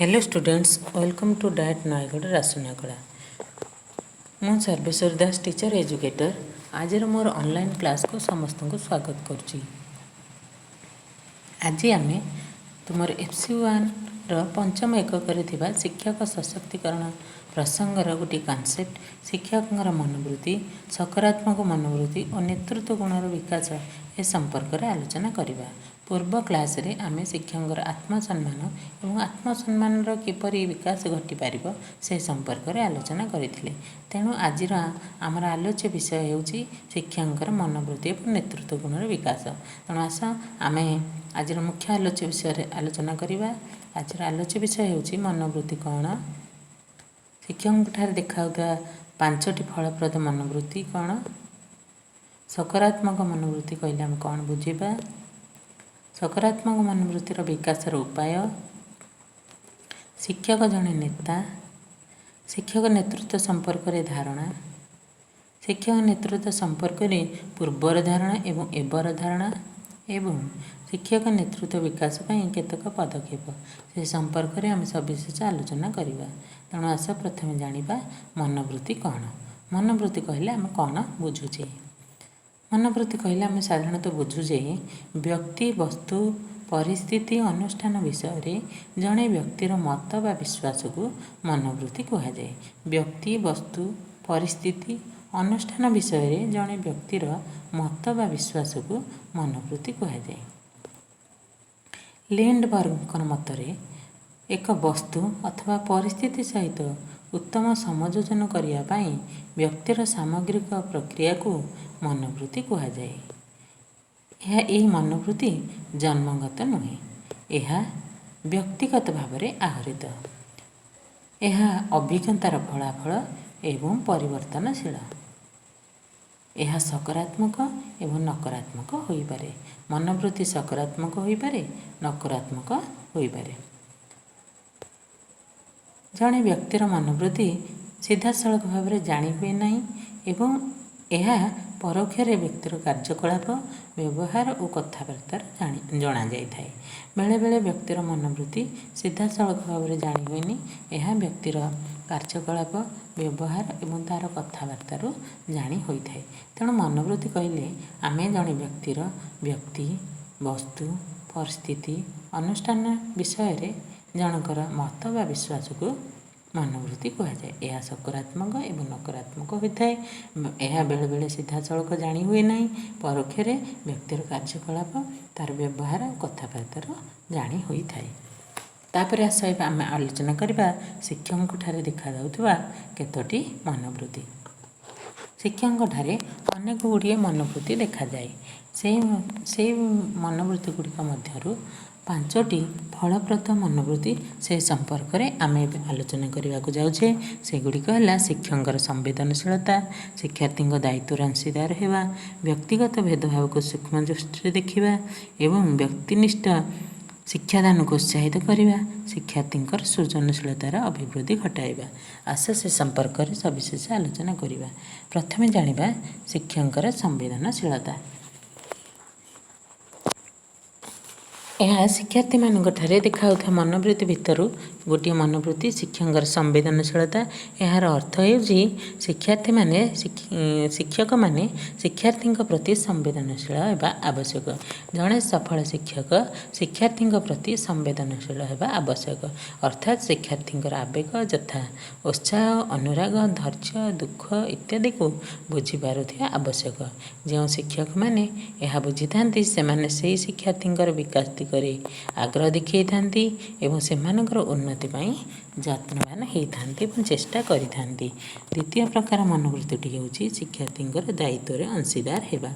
Hello students, welcome to DIET Nayagarh Rasunagada. ମୁଁ Sarbeswar Das, teacher educator. ଆଜିର ମୋର ଅନଲାଇନ୍ କ୍ଲାସ୍କୁ ସମସ୍ତଙ୍କୁ ସ୍ୱାଗତ କରୁଛି। ଆଜି ଆମେ ତୁମର FC 1ର ପଞ୍ଚମ ଏକକରେ ଥିବା ଶିକ୍ଷକ ସଶକ୍ତିକରଣ ପ୍ରସଙ୍ଗର ଗୋଟିଏ କନସେପ୍ଟ, ଶିକ୍ଷକଙ୍କର ମନୋବୃତ୍ତି, ସକାରାତ୍ମକ ମନୋବୃତ୍ତି ଓ ନେତୃତ୍ୱ ଗୁଣର ବିକାଶ, ଏ ସମ୍ପର୍କରେ ଆଲୋଚନା କରିବା। ପୂର୍ବ କ୍ଲାସ୍ରେ ଆମେ ଶିକ୍ଷକଙ୍କର ଆତ୍ମସମ୍ମାନ ଏବଂ ଆତ୍ମସମ୍ମାନର କିପରି ବିକାଶ ଘଟିପାରିବ, ସେ ସମ୍ପର୍କରେ ଆଲୋଚନା କରିଥିଲେ। ତେଣୁ ଆଜିର ଆମର ଆଲୋଚ୍ୟ ବିଷୟ ହେଉଛି ଶିକ୍ଷକଙ୍କର ମନୋବୃତ୍ତି ଏବଂ ନେତୃତ୍ୱ ଗୁଣର ବିକାଶ। ତେଣୁ ଆସ, ଆମେ ଆଜିର ମୁଖ୍ୟ ଆଲୋଚ୍ୟ ବିଷୟରେ ଆଲୋଚନା କରିବା। ଆଜିର ଆଲୋଚ୍ୟ ବିଷୟ ହେଉଛି ମନୋବୃତ୍ତି କ'ଣ, ଶିକ୍ଷକଙ୍କଠାରେ ଦେଖାଯାଉଥିବା ପାଞ୍ଚଟି ଫଳପ୍ରଦ ମନୋବୃତ୍ତି କ'ଣ, ସକାରାତ୍ମକ ମନୋବୃତ୍ତି କହିଲେ ଆମେ କ'ଣ ବୁଝିବା, ସକାରାତ୍ମକ ମନୋବୃତ୍ତିର ବିକାଶର ଉପାୟ, ଶିକ୍ଷକ ଜଣେ ନେତା, ଶିକ୍ଷକ ନେତୃତ୍ୱ ସମ୍ପର୍କରେ ଧାରଣା, ଶିକ୍ଷକ ନେତୃତ୍ୱ ସମ୍ପର୍କରେ ପୂର୍ବର ଧାରଣା ଏବଂ ଏବର ଧାରଣା ଏବଂ ଶିକ୍ଷକ ନେତୃତ୍ୱ ବିକାଶ ପାଇଁ କେତେକ ପଦକ୍ଷେପ, ସେ ସମ୍ପର୍କରେ ଆମେ ସବିଶେଷ ଆଲୋଚନା କରିବା। ତେଣୁ ଆସ, ପ୍ରଥମେ ଜାଣିବା ମନୋବୃତ୍ତି କ'ଣ। ମନୋବୃତ୍ତି କହିଲେ ଆମେ କ'ଣ ବୁଝୁଛେ? ମନୋବୃତ୍ତି କହିଲେ ଆମେ ସାଧାରଣତଃ ବୁଝୁ ଯେ ବ୍ୟକ୍ତି, ବସ୍ତୁ, ପରିସ୍ଥିତି, ଅନୁଷ୍ଠାନ ବିଷୟରେ ଜଣେ ବ୍ୟକ୍ତିର ମତ ବା ବିଶ୍ୱାସକୁ ମନୋବୃତ୍ତି କୁହାଯାଏ। ବ୍ୟକ୍ତି, ବସ୍ତୁ, ପରିସ୍ଥିତି, ଅନୁଷ୍ଠାନ ବିଷୟରେ ଜଣେ ବ୍ୟକ୍ତିର ମତ ବା ବିଶ୍ୱାସକୁ ମନୋବୃତ୍ତି କୁହାଯାଏ। ଲିଣ୍ଡବର୍ଗଙ୍କ ମତରେ ଏକ ବସ୍ତୁ ଅଥବା ପରିସ୍ଥିତି ସହିତ ଉତ୍ତମ ସମଯୋଜନ କରିବା ପାଇଁ ବ୍ୟକ୍ତିର ସାମଗ୍ରିକ ପ୍ରକ୍ରିୟାକୁ ମନୋବୃତ୍ତି କୁହାଯାଏ। ଏହି ମନୋବୃତ୍ତି ଜନ୍ମଗତ ନୁହେଁ। ଏହା ବ୍ୟକ୍ତିଗତ ଭାବରେ ଆହରିତ। ଏହା ଅଭିଜ୍ଞତାର ଫଳାଫଳ ଏବଂ ପରିବର୍ତ୍ତନଶୀଳ। ଏହା ସକାରାତ୍ମକ ଏବଂ ନକାରାତ୍ମକ ହୋଇପାରେ। ମନୋବୃତ୍ତି ସକାରାତ୍ମକ ହୋଇପାରେ, ନକାରାତ୍ମକ ହୋଇପାରେ। ଜଣେ ବ୍ୟକ୍ତିର ମନୋବୃତ୍ତି ସିଧାସଳଖ ଭାବରେ ଜାଣି ହୁଏ ନାହିଁ ଏବଂ ଏହା ପରୋକ୍ଷରେ ବ୍ୟକ୍ତିର କାର୍ଯ୍ୟକଳାପ, ବ୍ୟବହାର ଓ କଥାବାର୍ତ୍ତାରୁ ଜଣାଯାଇଥାଏ। ବେଳେବେଳେ ବ୍ୟକ୍ତିର ମନୋବୃତ୍ତି ସିଧାସଳଖ ଭାବରେ ଜାଣି ହୁଏନି। ଏହା ବ୍ୟକ୍ତିର କାର୍ଯ୍ୟକଳାପ, ବ୍ୟବହାର ଏବଂ ତା'ର କଥାବାର୍ତ୍ତାରୁ ଜାଣି ହୋଇଥାଏ। ତେଣୁ ମନୋବୃତ୍ତି କହିଲେ ଆମେ ଜଣେ ବ୍ୟକ୍ତିର ବ୍ୟକ୍ତି, ବସ୍ତୁ, ପରିସ୍ଥିତି, ଅନୁଷ୍ଠାନ ବିଷୟରେ ଜଣଙ୍କର ମତ ବା ବିଶ୍ୱାସକୁ ମନୋବୃତ୍ତି କୁହାଯାଏ। ଏହା ସକାରାତ୍ମକ ଏବଂ ନକାରାତ୍ମକ ହୋଇଥାଏ। ଏହା ବେଳେବେଳେ ସିଧାସଳଖ ଜାଣି ହୁଏ ନାହିଁ। ପରୋକ୍ଷରେ ବ୍ୟକ୍ତିର କାର୍ଯ୍ୟକଳାପ, ତା'ର ବ୍ୟବହାର, କଥାବାର୍ତ୍ତାରୁ ଜାଣି ହୋଇଥାଏ। ତାପରେ ଆସ, ଏବେ ଆମେ ଆଲୋଚନା କରିବା ଶିକ୍ଷକଙ୍କଠାରେ ଦେଖାଯାଉଥିବା କେତୋଟି ମନୋବୃତ୍ତି। ଶିକ୍ଷକଙ୍କଠାରେ ଅନେକ ଗୁଡ଼ିଏ ମନୋବୃତ୍ତି ଦେଖାଯାଏ। ସେଇ ମନୋବୃତ୍ତି ଗୁଡ଼ିକ ମଧ୍ୟରୁ ପାଞ୍ଚଟି ଫଳପ୍ରଦ ମନୋବୃତ୍ତି, ସେ ସମ୍ପର୍କରେ ଆମେ ଏବେ ଆଲୋଚନା କରିବାକୁ ଯାଉଛେ। ସେଗୁଡ଼ିକ ହେଲା ଶିକ୍ଷକଙ୍କର ସମ୍ବେଦନଶୀଳତା, ଶିକ୍ଷାର୍ଥୀଙ୍କ ଦାୟିତ୍ୱର ଅଂଶୀଦାର ହେବା, ବ୍ୟକ୍ତିଗତ ଭେଦଭାବକୁ ସୂକ୍ଷ୍ମ ଦୃଷ୍ଟିରେ ଦେଖିବା ଏବଂ ବ୍ୟକ୍ତିନିଷ୍ଠ ଶିକ୍ଷାଦାନକୁ ଉତ୍ସାହିତ କରିବା, ଶିକ୍ଷାର୍ଥୀଙ୍କର ସୃଜନଶୀଳତାର ଅଭିବୃଦ୍ଧି ଘଟାଇବା। ଆସ, ସେ ସମ୍ପର୍କରେ ସବିଶେଷ ଆଲୋଚନା କରିବା। ପ୍ରଥମେ ଜାଣିବା ଶିକ୍ଷକଙ୍କର ସମ୍ବେଦନଶୀଳତା। ଏହା ଶିକ୍ଷାର୍ଥୀମାନଙ୍କଠାରେ ଦେଖାଯାଉଥିବା ମନୋବୃତ୍ତି ଭିତରୁ ଗୋଟିଏ ମନୋବୃତ୍ତି, ଶିକ୍ଷକଙ୍କର ସମ୍ବେଦନଶୀଳତା। ଏହାର ଅର୍ଥ ହେଉଛି ଶିକ୍ଷକମାନେ ଶିକ୍ଷାର୍ଥୀଙ୍କ ପ୍ରତି ସମ୍ବେଦନଶୀଳ ହେବା ଆବଶ୍ୟକ। ଜଣେ ସଫଳ ଶିକ୍ଷକ ଶିକ୍ଷାର୍ଥୀଙ୍କ ପ୍ରତି ସମ୍ବେଦନଶୀଳ ହେବା ଆବଶ୍ୟକ। ଅର୍ଥାତ୍ ଶିକ୍ଷାର୍ଥୀଙ୍କର ଆବେଗ ଯଥା ଉତ୍ସାହ, ଅନୁରାଗ, ଧୈର୍ଯ୍ୟ, ଦୁଃଖ ଇତ୍ୟାଦିକୁ ବୁଝିପାରୁଥିବା ଆବଶ୍ୟକ। ଯେଉଁ ଶିକ୍ଷକମାନେ ଏହା ବୁଝିଥାନ୍ତି, ସେମାନେ ସେହି ଶିକ୍ଷାର୍ଥୀଙ୍କର ବିକାଶ ଦିଗରେ ଆଗ୍ରହ ଦେଖାଇଥାନ୍ତି ଏବଂ ସେମାନଙ୍କର ଉନ୍ନତି ପାଇଁ ଯତ୍ନବାନ ହେଇଥାନ୍ତି ଏବଂ ଚେଷ୍ଟା କରିଥାନ୍ତି। ଦ୍ୱିତୀୟ ପ୍ରକାର ମନୋବୃତ୍ତିଟି ହେଉଛି ଶିକ୍ଷାର୍ଥୀଙ୍କର ଦାୟିତ୍ୱରେ ଅଂଶୀଦାର ହେବା।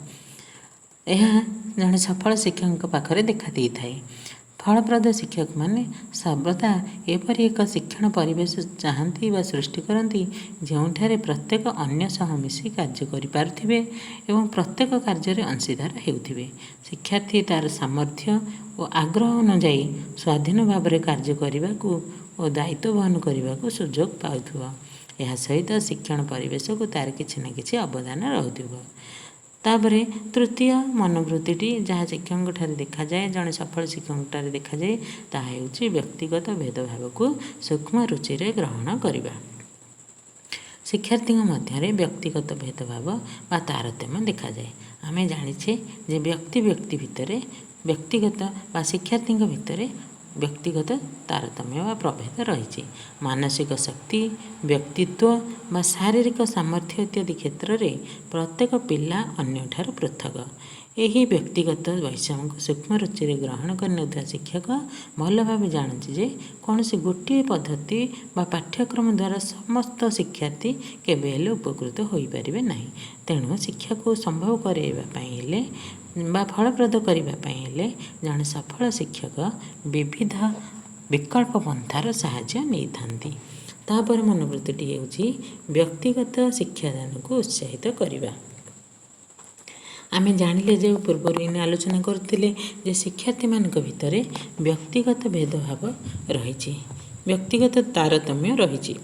ଏହା ଜଣେ ସଫଳ ଶିକ୍ଷକଙ୍କ ପାଖରେ ଦେଖା ଦେଇଥାଏ। ଫଳପ୍ରଦ ଶିକ୍ଷକମାନେ ସର୍ବଦା ଏପରି ଏକ ଶିକ୍ଷଣ ପରିବେଶ ଚାହାନ୍ତି ବା ସୃଷ୍ଟି କରନ୍ତି, ଯେଉଁଠାରେ ପ୍ରତ୍ୟେକ ଅନ୍ୟ ସହ ମିଶି କାର୍ଯ୍ୟ କରିପାରୁଥିବେ ଏବଂ ପ୍ରତ୍ୟେକ କାର୍ଯ୍ୟରେ ଅଂଶୀଦାର ହେଉଥିବେ। ଶିକ୍ଷାର୍ଥୀ ତା'ର ସାମର୍ଥ୍ୟ ଓ ଆଗ୍ରହ ଅନୁଯାୟୀ ସ୍ୱାଧୀନ ଭାବରେ କାର୍ଯ୍ୟ କରିବାକୁ ଓ ଦାୟିତ୍ୱ ବହନ କରିବାକୁ ସୁଯୋଗ ପାଉଥିବ। ଏହା ସହିତ ଶିକ୍ଷଣ ପରିବେଶକୁ ତା'ର କିଛି ନା କିଛି ଅବଦାନ ରହୁଥିବ। ତାପରେ ତୃତୀୟ ମନୋବୃତ୍ତିଟି ଯାହା ଶିକ୍ଷକଙ୍କ ଠାରେ ଦେଖାଯାଏ, ଜଣେ ସଫଳ ଶିକ୍ଷକଙ୍କ ଠାରେ ଦେଖାଯାଏ, ତାହା ହେଉଛି ବ୍ୟକ୍ତିଗତ ଭେଦଭାବକୁ ସୂକ୍ଷ୍ମ ରୁଚିରେ ଗ୍ରହଣ କରିବା। ଶିକ୍ଷାର୍ଥୀଙ୍କ ମଧ୍ୟରେ ବ୍ୟକ୍ତିଗତ ଭେଦଭାବ ବା ତାରତମ୍ୟ ଦେଖାଯାଏ। ଆମେ ଜାଣିଛେ ଯେ ବ୍ୟକ୍ତି ବ୍ୟକ୍ତି ଭିତରେ ବ୍ୟକ୍ତିଗତ ବା ଶିକ୍ଷାର୍ଥୀଙ୍କ ଭିତରେ ବ୍ୟକ୍ତିଗତ ତାରତମ୍ୟ ବା ପ୍ରଭେଦ ରହିଛି। ମାନସିକ ଶକ୍ତି, ବ୍ୟକ୍ତିତ୍ୱ ବା ଶାରୀରିକ ସାମର୍ଥ୍ୟ ଇତ୍ୟାଦି କ୍ଷେତ୍ରରେ ପ୍ରତ୍ୟେକ ପିଲା ଅନ୍ୟଠାରୁ ପୃଥକ। ଏହି ବ୍ୟକ୍ତିଗତ ବୈଷମ୍ୟକୁ ସୂକ୍ଷ୍ମ ରୁଚିରେ ଗ୍ରହଣ କରିନେଉଥିବା ଶିକ୍ଷକ ଭଲ ଭାବେ ଜାଣନ୍ତି ଯେ କୌଣସି ଗୋଟିଏ ପଦ୍ଧତି ବା ପାଠ୍ୟକ୍ରମ ଦ୍ୱାରା ସମସ୍ତ ଶିକ୍ଷାର୍ଥୀ କେବେ ହେଲେ ଉପକୃତ ହୋଇପାରିବେ ନାହିଁ। ତେଣୁ ଶିକ୍ଷାକୁ ସମ୍ଭବ କରାଇବା ପାଇଁ ହେଲେ ବା ଫଳପ୍ରଦ କରିବା ପାଇଁ ହେଲେ ଜଣେ ସଫଳ ଶିକ୍ଷକ ବିବିଧ ବିକଳ୍ପ ପନ୍ଥାର ସାହାଯ୍ୟ ନେଇଥାନ୍ତି। ତାପରେ ମନୋବୃତ୍ତିଟି ହେଉଛି ବ୍ୟକ୍ତିଗତ ଶିକ୍ଷାଦାନକୁ ଉତ୍ସାହିତ କରିବା। ଆମେ ଜାଣିଲେ ଯେ ପୂର୍ବରୁ ଏଇନେ ଆଲୋଚନା କରୁଥିଲେ ଯେ ଶିକ୍ଷାର୍ଥୀମାନଙ୍କ ଭିତରେ ବ୍ୟକ୍ତିଗତ ଭେଦଭାବ ରହିଛି, ବ୍ୟକ୍ତିଗତ ତାରତମ୍ୟ ରହିଛି।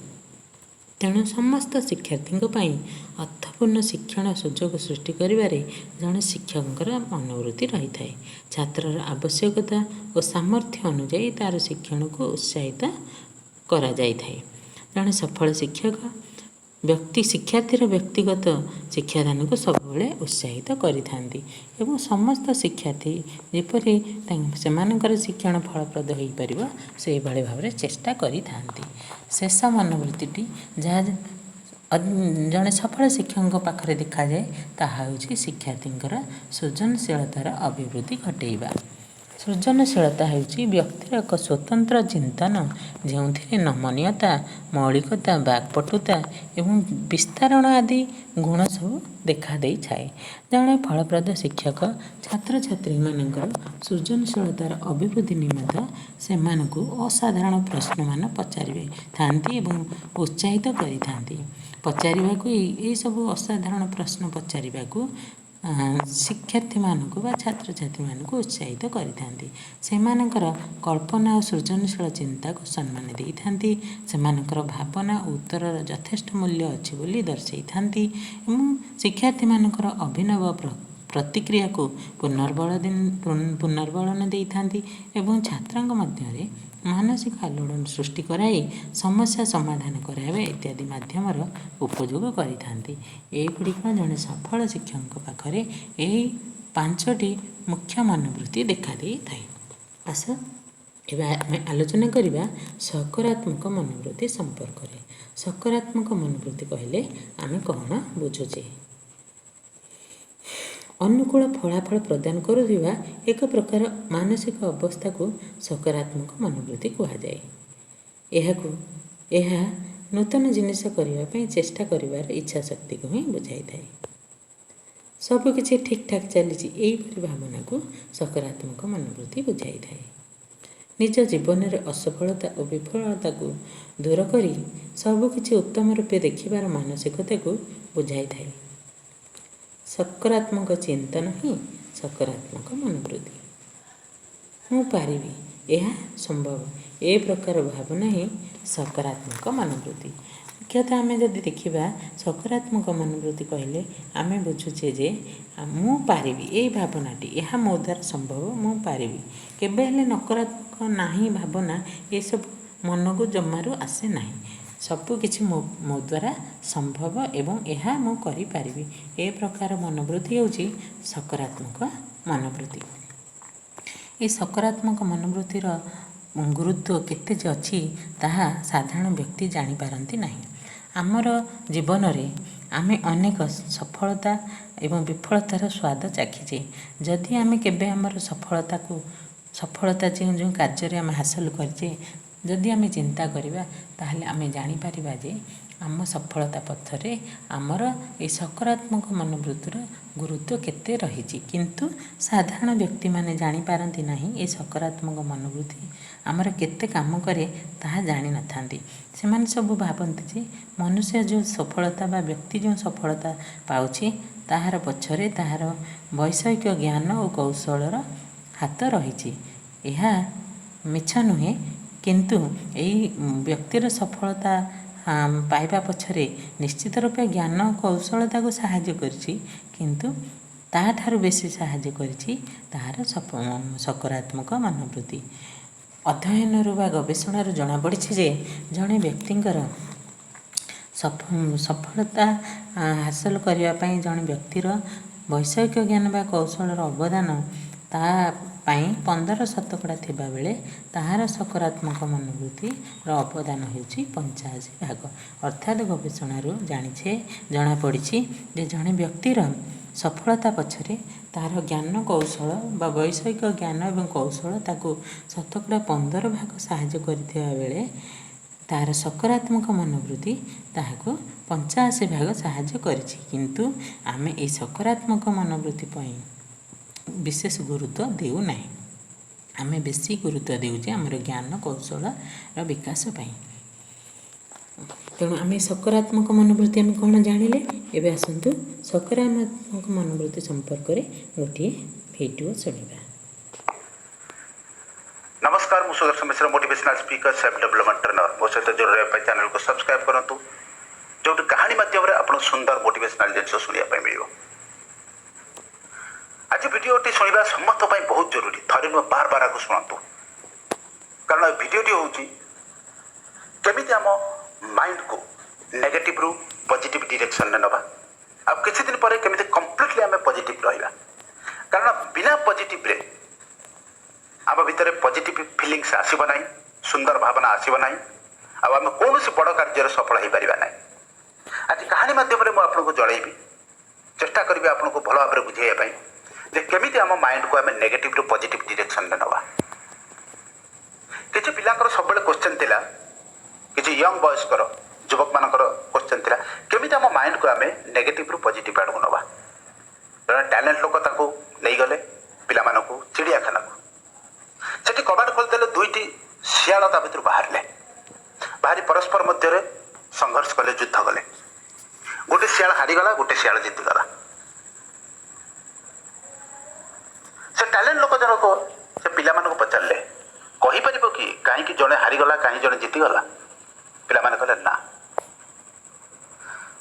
ତେଣୁ ସମସ୍ତ ଶିକ୍ଷାର୍ଥୀଙ୍କ ପାଇଁ ଅର୍ଥପୂର୍ଣ୍ଣ ଶିକ୍ଷଣ ସୁଯୋଗ ସୃଷ୍ଟି କରିବାରେ ଜଣେ ଶିକ୍ଷକଙ୍କର ମନୋବୃତ୍ତି ରହିଥାଏ। ଛାତ୍ରର ଆବଶ୍ୟକତା ଓ ସାମର୍ଥ୍ୟ ଅନୁଯାୟୀ ତା'ର ଶିକ୍ଷଣକୁ ଉତ୍ସାହିତ କରାଯାଇଥାଏ। ଜଣେ ସଫଳ ଶିକ୍ଷକ ବ୍ୟକ୍ତି ଶିକ୍ଷାର୍ଥୀର ବ୍ୟକ୍ତିଗତ ଶିକ୍ଷାଦାନକୁ ସବୁବେଳେ ଉତ୍ସାହିତ କରିଥାନ୍ତି ଏବଂ ସମସ୍ତ ଶିକ୍ଷାର୍ଥୀ ଯେପରି ସେମାନଙ୍କର ଶିକ୍ଷଣ ଫଳପ୍ରଦ ହୋଇପାରିବ, ସେଇଭଳି ଭାବରେ ଚେଷ୍ଟା କରିଥାନ୍ତି। ଶେଷ ମନୋବୃତ୍ତିଟି ଯାହା ଜଣେ ସଫଳ ଶିକ୍ଷକଙ୍କ ପାଖରେ ଦେଖାଯାଏ, ତାହା ହେଉଛି ଶିକ୍ଷାର୍ଥୀଙ୍କର ସୃଜନଶୀଳତାର ଅଭିବୃଦ୍ଧି ଘଟେଇବା। ସୃଜନଶୀଳତା ହେଉଛି ବ୍ୟକ୍ତିର ଏକ ସ୍ୱତନ୍ତ୍ର ଚିନ୍ତନ, ଯେଉଁଥିରେ ନମନୀୟତା, ମୌଳିକତା, ବାକ୍ପଟୁତା ଏବଂ ବିସ୍ତାରଣ ଆଦି ଗୁଣ ସବୁ ଦେଖା ଦେଇଥାଏ। ଜଣେ ଫଳପ୍ରଦ ଶିକ୍ଷକ ଛାତ୍ରଛାତ୍ରୀମାନଙ୍କର ସୃଜନଶୀଳତାର ଅଭିବୃଦ୍ଧି ନିମନ୍ତେ ସେମାନଙ୍କୁ ଅସାଧାରଣ ପ୍ରଶ୍ନମାନ ପଚାରିବେ ଥାନ୍ତି ଏବଂ ଉତ୍ସାହିତ କରିଥାନ୍ତି ପଚାରିବାକୁ। ଏଇସବୁ ଅସାଧାରଣ ପ୍ରଶ୍ନ ପଚାରିବାକୁ ଶିକ୍ଷାର୍ଥୀମାନଙ୍କୁ ବା ଛାତ୍ରଛାତ୍ରୀମାନଙ୍କୁ ଉତ୍ସାହିତ କରିଥାନ୍ତି। ସେମାନଙ୍କର କଳ୍ପନା ଓ ସୃଜନଶୀଳ ଚିନ୍ତାକୁ ସମ୍ମାନ ଦେଇଥାନ୍ତି। ସେମାନଙ୍କର ଭାବନା ଓ ଉତ୍ତରର ଯଥେଷ୍ଟ ମୂଲ୍ୟ ଅଛି ବୋଲି ଦର୍ଶାଇଥାନ୍ତି ଏବଂ ଶିକ୍ଷାର୍ଥୀମାନଙ୍କର ଅଭିନବ ପ୍ରତିକ୍ରିୟାକୁ ପୁନର୍ବଳନ ଦେଇଥାନ୍ତି ଏବଂ ଛାତ୍ରଙ୍କ ମଧ୍ୟରେ ମାନସିକ ଆଲୋଡ଼ନ ସୃଷ୍ଟି କରାଇ ସମସ୍ୟା ସମାଧାନ କରାଇବା ଇତ୍ୟାଦି ମାଧ୍ୟମର ଉପଯୋଗ କରିଥାନ୍ତି। ଏଗୁଡ଼ିକ ଜଣେ ସଫଳ ଶିକ୍ଷକଙ୍କ ପାଖରେ ଏହି ପାଞ୍ଚଟି ମୁଖ୍ୟ ମନୋବୃତ୍ତି ଦେଖା ଦେଇଥାଏ। ଆସ, ଏବେ ଆମେ ଆଲୋଚନା କରିବା ସକାରାତ୍ମକ ମନୋବୃତ୍ତି ସମ୍ପର୍କରେ। ସକାରାତ୍ମକ ମନୋବୃତ୍ତି କହିଲେ ଆମେ କ'ଣ ବୁଝୁଛେ? ଅନୁକୂଳ ଫଳାଫଳ ପ୍ରଦାନ କରୁଥିବା ଏକ ପ୍ରକାର ମାନସିକ ଅବସ୍ଥାକୁ ସକାରାତ୍ମକ ମନୋବୃତ୍ତି କୁହାଯାଏ। ଏହା ନୂତନ ଜିନିଷ କରିବା ପାଇଁ ଚେଷ୍ଟା କରିବାର ଇଚ୍ଛା ଶକ୍ତିକୁ ହିଁ ବୁଝାଇଥାଏ। ସବୁକିଛି ଠିକ୍ ଠାକ୍ ଚାଲିଛି, ଏହିପରି ଭାବନାକୁ ସକାରାତ୍ମକ ମନୋବୃତ୍ତି ବୁଝାଇଥାଏ। ନିଜ ଜୀବନରେ ଅସଫଳତା ଓ ବିଫଳତାକୁ ଦୂର କରି ସବୁକିଛି ଉତ୍ତମ ରୂପେ ଦେଖିବାର ମାନସିକତାକୁ ବୁଝାଇଥାଏ। ସକାରାତ୍ମକ ଚିନ୍ତନ ହିଁ ସକାରାତ୍ମକ ମନୋବୃତ୍ତି। ମୁଁ ପାରିବି, ଏହା ସମ୍ଭବ, ଏ ପ୍ରକାର ଭାବନା ହିଁ ସକାରାତ୍ମକ ମନୋବୃତ୍ତି। ମୁଖ୍ୟତଃ ଆମେ ଯଦି ଦେଖିବା, ସକାରାତ୍ମକ ମନୋବୃତ୍ତି କହିଲେ ଆମେ ବୁଝୁଛେ ଯେ ମୁଁ ପାରିବି, ଏଇ ଭାବନାଟି, ଏହା ମୋ ଦ୍ୱାରା ସମ୍ଭବ, ମୁଁ ପାରିବି। କେବେ ହେଲେ ନକାରାତ୍ମକ ନାହିଁ ଭାବନା ଏସବୁ ମନକୁ ଜମାରୁ ଆସେ ନାହିଁ। ସବୁକିଛି ମୋ ଦ୍ୱାରା ସମ୍ଭବ ଏବଂ ଏହା ମୁଁ କରିପାରିବି, ଏ ପ୍ରକାର ମନୋବୃତ୍ତି ହେଉଛି ସକାରାତ୍ମକ ମନୋବୃତ୍ତି। ଏ ସକାରାତ୍ମକ ମନୋବୃତ୍ତିର ଗୁରୁତ୍ୱ କେତେ ଯେ ଅଛି, ତାହା ସାଧାରଣ ବ୍ୟକ୍ତି ଜାଣିପାରନ୍ତି ନାହିଁ। ଆମର ଜୀବନରେ ଆମେ ଅନେକ ସଫଳତା ଏବଂ ବିଫଳତାର ସ୍ୱାଦ ଚାଖିଛେ। ଯଦି ଆମେ କେବେ ଆମର ସଫଳତାକୁ, ସଫଳତା ଯେଉଁ ଯେଉଁ କାର୍ଯ୍ୟରେ ଆମେ ହାସଲ କରିଛେ, ଯଦି ଆମେ ଚିନ୍ତା କରିବା, ତାହେଲେ ଆମେ ଜାଣିପାରିବା ଯେ ଆମ ସଫଳତା ପଥରେ ଆମର ଏ ସକାରାତ୍ମକ ମନୋବୃତ୍ତିର ଗୁରୁତ୍ୱ କେତେ ରହିଛି। କିନ୍ତୁ ସାଧାରଣ ବ୍ୟକ୍ତିମାନେ ଜାଣିପାରନ୍ତି ନାହିଁ, ଏ ସକାରାତ୍ମକ ମନୋବୃତ୍ତି ଆମର କେତେ କାମ କରେ ତାହା ଜାଣିନଥାନ୍ତି। ସେମାନେ ସବୁ ଭାବନ୍ତି ଯେ ମନୁଷ୍ୟ ଯେଉଁ ସଫଳତା ବା ବ୍ୟକ୍ତି ଯେଉଁ ସଫଳତା ପାଉଛି, ତାହାର ପଛରେ ତାହାର ବୈଷୟିକ ଜ୍ଞାନ ଓ କୌଶଳର ହାତ ରହିଛି। ଏହା ମିଛ ନୁହେଁ, କିନ୍ତୁ ଏଇ ବ୍ୟକ୍ତିର ସଫଳତା ପାଇବା ପଛରେ ନିଶ୍ଚିତ ରୂପେ ଜ୍ଞାନ କୌଶଳ ତାକୁ ସାହାଯ୍ୟ କରିଛି, କିନ୍ତୁ ତାଠାରୁ ବେଶୀ ସାହାଯ୍ୟ କରିଛି ତାହାର ସକାରାତ୍ମକ ମନୋବୃତ୍ତି। ଅଧ୍ୟୟନରୁ ବା ଗବେଷଣାରୁ ଜଣାପଡ଼ିଛି ଯେ ଜଣେ ବ୍ୟକ୍ତିଙ୍କର ସଫଳତା ହାସଲ କରିବା ପାଇଁ ଜଣେ ବ୍ୟକ୍ତିର ବୈଷୟିକ ଜ୍ଞାନ ବା କୌଶଳର ଅବଦାନ ତା ପାଇଁ 15% ଥିବାବେଳେ ତାହାର ସକାରାତ୍ମକ ମନୋବୃତ୍ତିର ଅବଦାନ ହେଉଛି 85 ଭାଗ। ଅର୍ଥାତ୍ ଗବେଷଣାରୁ ଜାଣିଛେ, ଜଣାପଡ଼ିଛି ଯେ ଜଣେ ବ୍ୟକ୍ତିର ସଫଳତା ପଛରେ ତାହାର ଜ୍ଞାନ କୌଶଳ ବା ବୈଷୟିକ ଜ୍ଞାନ ଏବଂ କୌଶଳ ତାକୁ 15% ସାହାଯ୍ୟ କରିଥିବା ବେଳେ ତାହାର ସକାରାତ୍ମକ ମନୋବୃତ୍ତି ତାହାକୁ 85 ଭାଗ ସାହାଯ୍ୟ କରିଛି। କିନ୍ତୁ ଆମେ ଏହି ସକାରାତ୍ମକ ମନୋବୃତ୍ତି ପାଇଁ ବିଶେଷ ଗୁରୁତ୍ୱ ଦେଉନାହିଁ। ଆମେ ବେଶୀ ଗୁରୁତ୍ୱ ଦେଉଛେ ଆମର ଜ୍ଞାନ କୌଶଳର ବିକାଶ ପାଇଁ। ତେଣୁ ଆମେ ସକାରାତ୍ମକ ମନୋବୃତ୍ତି ଆମେ କ'ଣ ଜାଣିଲେ। ଏବେ ଆସନ୍ତୁ ସକାରାତ୍ମକ ମନୋବୃତ୍ତି ସମ୍ପର୍କରେ ଗୋଟିଏ ଭିଡ଼ିଓ ଶୁଣିବା। ନମସ୍କାର, ମୁଁ Sudarshan Mishra, motivational speaker, self development trainer। ମୋ ସହିତ ଯୋଡ଼ି ରହିବା ପାଇଁ ଚ୍ୟାନେଲକୁ ସବସ୍କ୍ରାଇବ୍ କରନ୍ତୁ, ଯେଉଁଠି କାହାଣୀ ମାଧ୍ୟମରେ ଆପଣଙ୍କୁ ସୁନ୍ଦର ମୋଟିଭେସନାଲ ଜିନିଷ ଶୁଣିବା ପାଇଁ ମିଳିବ। ଆଜି ଭିଡ଼ିଓଟି ଶୁଣିବା ସମସ୍ତଙ୍କ ପାଇଁ ବହୁତ ଜରୁରୀ। ଥରେ ନୁହେଁ, ବାର ବାର ଆକୁ ଶୁଣନ୍ତୁ, କାରଣ ଏ ଭିଡ଼ିଓଟି ହେଉଛି କେମିତି ଆମ ମାଇଣ୍ଡକୁ ନେଗେଟିଭରୁ ପଜିଟିଭ ଡିରେକ୍ସନରେ ନେବା ଆଉ କିଛି ଦିନ ପରେ କେମିତି କମ୍ପ୍ଲିଟଲି ଆମେ ପଜିଟିଭ ରହିବା। କାରଣ ବିନା ପଜିଟିଭରେ ଆମ ଭିତରେ ପଜିଟିଭ ଫିଲିଙ୍ଗସ୍ ଆସିବ ନାହିଁ, ସୁନ୍ଦର ଭାବନା ଆସିବ ନାହିଁ ଆଉ ଆମେ କୌଣସି ବଡ଼ କାର୍ଯ୍ୟରେ ସଫଳ ହେଇପାରିବା ନାହିଁ। ଆଜି କାହାଣୀ ମାଧ୍ୟମରେ ମୁଁ ଆପଣଙ୍କୁ ଜଣେଇବି, ଚେଷ୍ଟା କରିବି ଆପଣଙ୍କୁ ଭଲ ଭାବରେ ବୁଝେଇବା ପାଇଁ ଯେ କେମିତି ଆମ ମାଇଣ୍ଡକୁ ଆମେ ନେଗେଟିଭରୁ ପଜିଟିଭ ଡିରେକ୍ସନରେ ନେବା। କିଛି ପିଲାଙ୍କର ସବୁବେଳେ କ୍ୱେଶ୍ଚନ୍ ଥିଲା, କିଛି ୟଙ୍ଗ ବୟସ୍କର ଯୁବକମାନଙ୍କର କ୍ୱେଶ୍ଚନ୍ ଥିଲା, କେମିତି ଆମ ମାଇଣ୍ଡକୁ ଆମେ ନେଗେଟିଭରୁ ପଜିଟିଭ ଆଡ଼କୁ ନେବା। ଜଣେ ଟ୍ୟାଲେଣ୍ଟ ଲୋକ ତାଙ୍କୁ ନେଇଗଲେ ପିଲାମାନଙ୍କୁ ଚିଡ଼ିଆଖାନାକୁ। ସେଠି କବାଟ ଖୋଲିଦେଲେ, ଦୁଇଟି ଶିଆଳ ତା ଭିତରୁ ବାହାରିଲେ। ବାହାରି ପରସ୍ପର ମଧ୍ୟରେ ସଂଘର୍ଷ କଲେ, ଯୁଦ୍ଧ କଲେ। ଗୋଟେ ଶିଆଳ ହାରିଗଲା, ଗୋଟେ ଶିଆଳ ଜିତିଗଲା। ସେ ଟ୍ୟାଲେଣ୍ଟ ଲୋକ ଜଣକ ସେ ପିଲାମାନଙ୍କୁ ପଚାରିଲେ, "କହିପାରିବ କି କାହିଁକି ଜଣେ ହାରିଗଲା, କାହିଁକି ଜଣେ ଜିତିଗଲା?" ପିଲାମାନେ କହିଲେ, "ନା।"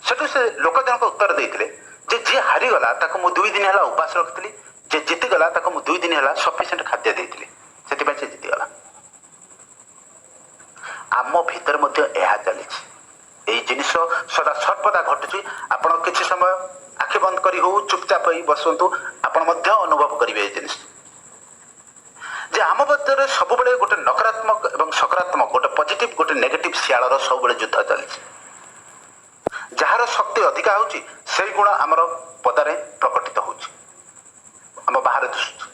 ସେଠୁ ସେ ଲୋକ ଜଣକ ଉତ୍ତର ଦେଇଥିଲେ ଯେ ଯିଏ ହାରିଗଲା ତାକୁ ମୁଁ 2 ଦିନ ହେଲା ଉପାସ ରଖିଥିଲି, ଯିଏ ଜିତିଗଲା ତାକୁ ମୁଁ 2 ଦିନ ହେଲା ସଫିସିଏଣ୍ଟ ଖାଦ୍ୟ ଦେଇଥିଲି, ସେଥିପାଇଁ ସେ ଜିତିଗଲା। ଆମ ଭିତରେ ମଧ୍ୟ ଏହା ଚାଲିଛି। ଏଇ ଜିନିଷ ସଦା ସର୍ବଦା ଘଟୁଛି। ଆପଣ କିଛି ସମୟ ଆଖି ବନ୍ଦ କରି ହଉ, ଚୁପଚାପ ହେଇ ବସନ୍ତୁ, ଆପଣ ମଧ୍ୟ ଅନୁଭବ କରିବେ ଏଇ ଜିନିଷ ଯେ ଆମ ମଧ୍ୟରେ ସବୁବେଳେ ଗୋଟେ ନକାରାତ୍ମକ ଏବଂ ସକାରାତ୍ମକ, ଗୋଟେ ପଜିଟିଭ, ଗୋଟେ ନେଗେଟିଭ ଶିଆଳର ସବୁବେଳେ ଯୁଦ୍ଧ ଚାଲିଛି। ଯାହାର ଶକ୍ତି ଅଧିକା ହେଉଛି, ସେଇ ଗୁଣ ଆମର ପଦାରେ ପ୍ରକଟିତ ହେଉଛି, ଆମ ବାହାରେ ଦିଶୁଛି।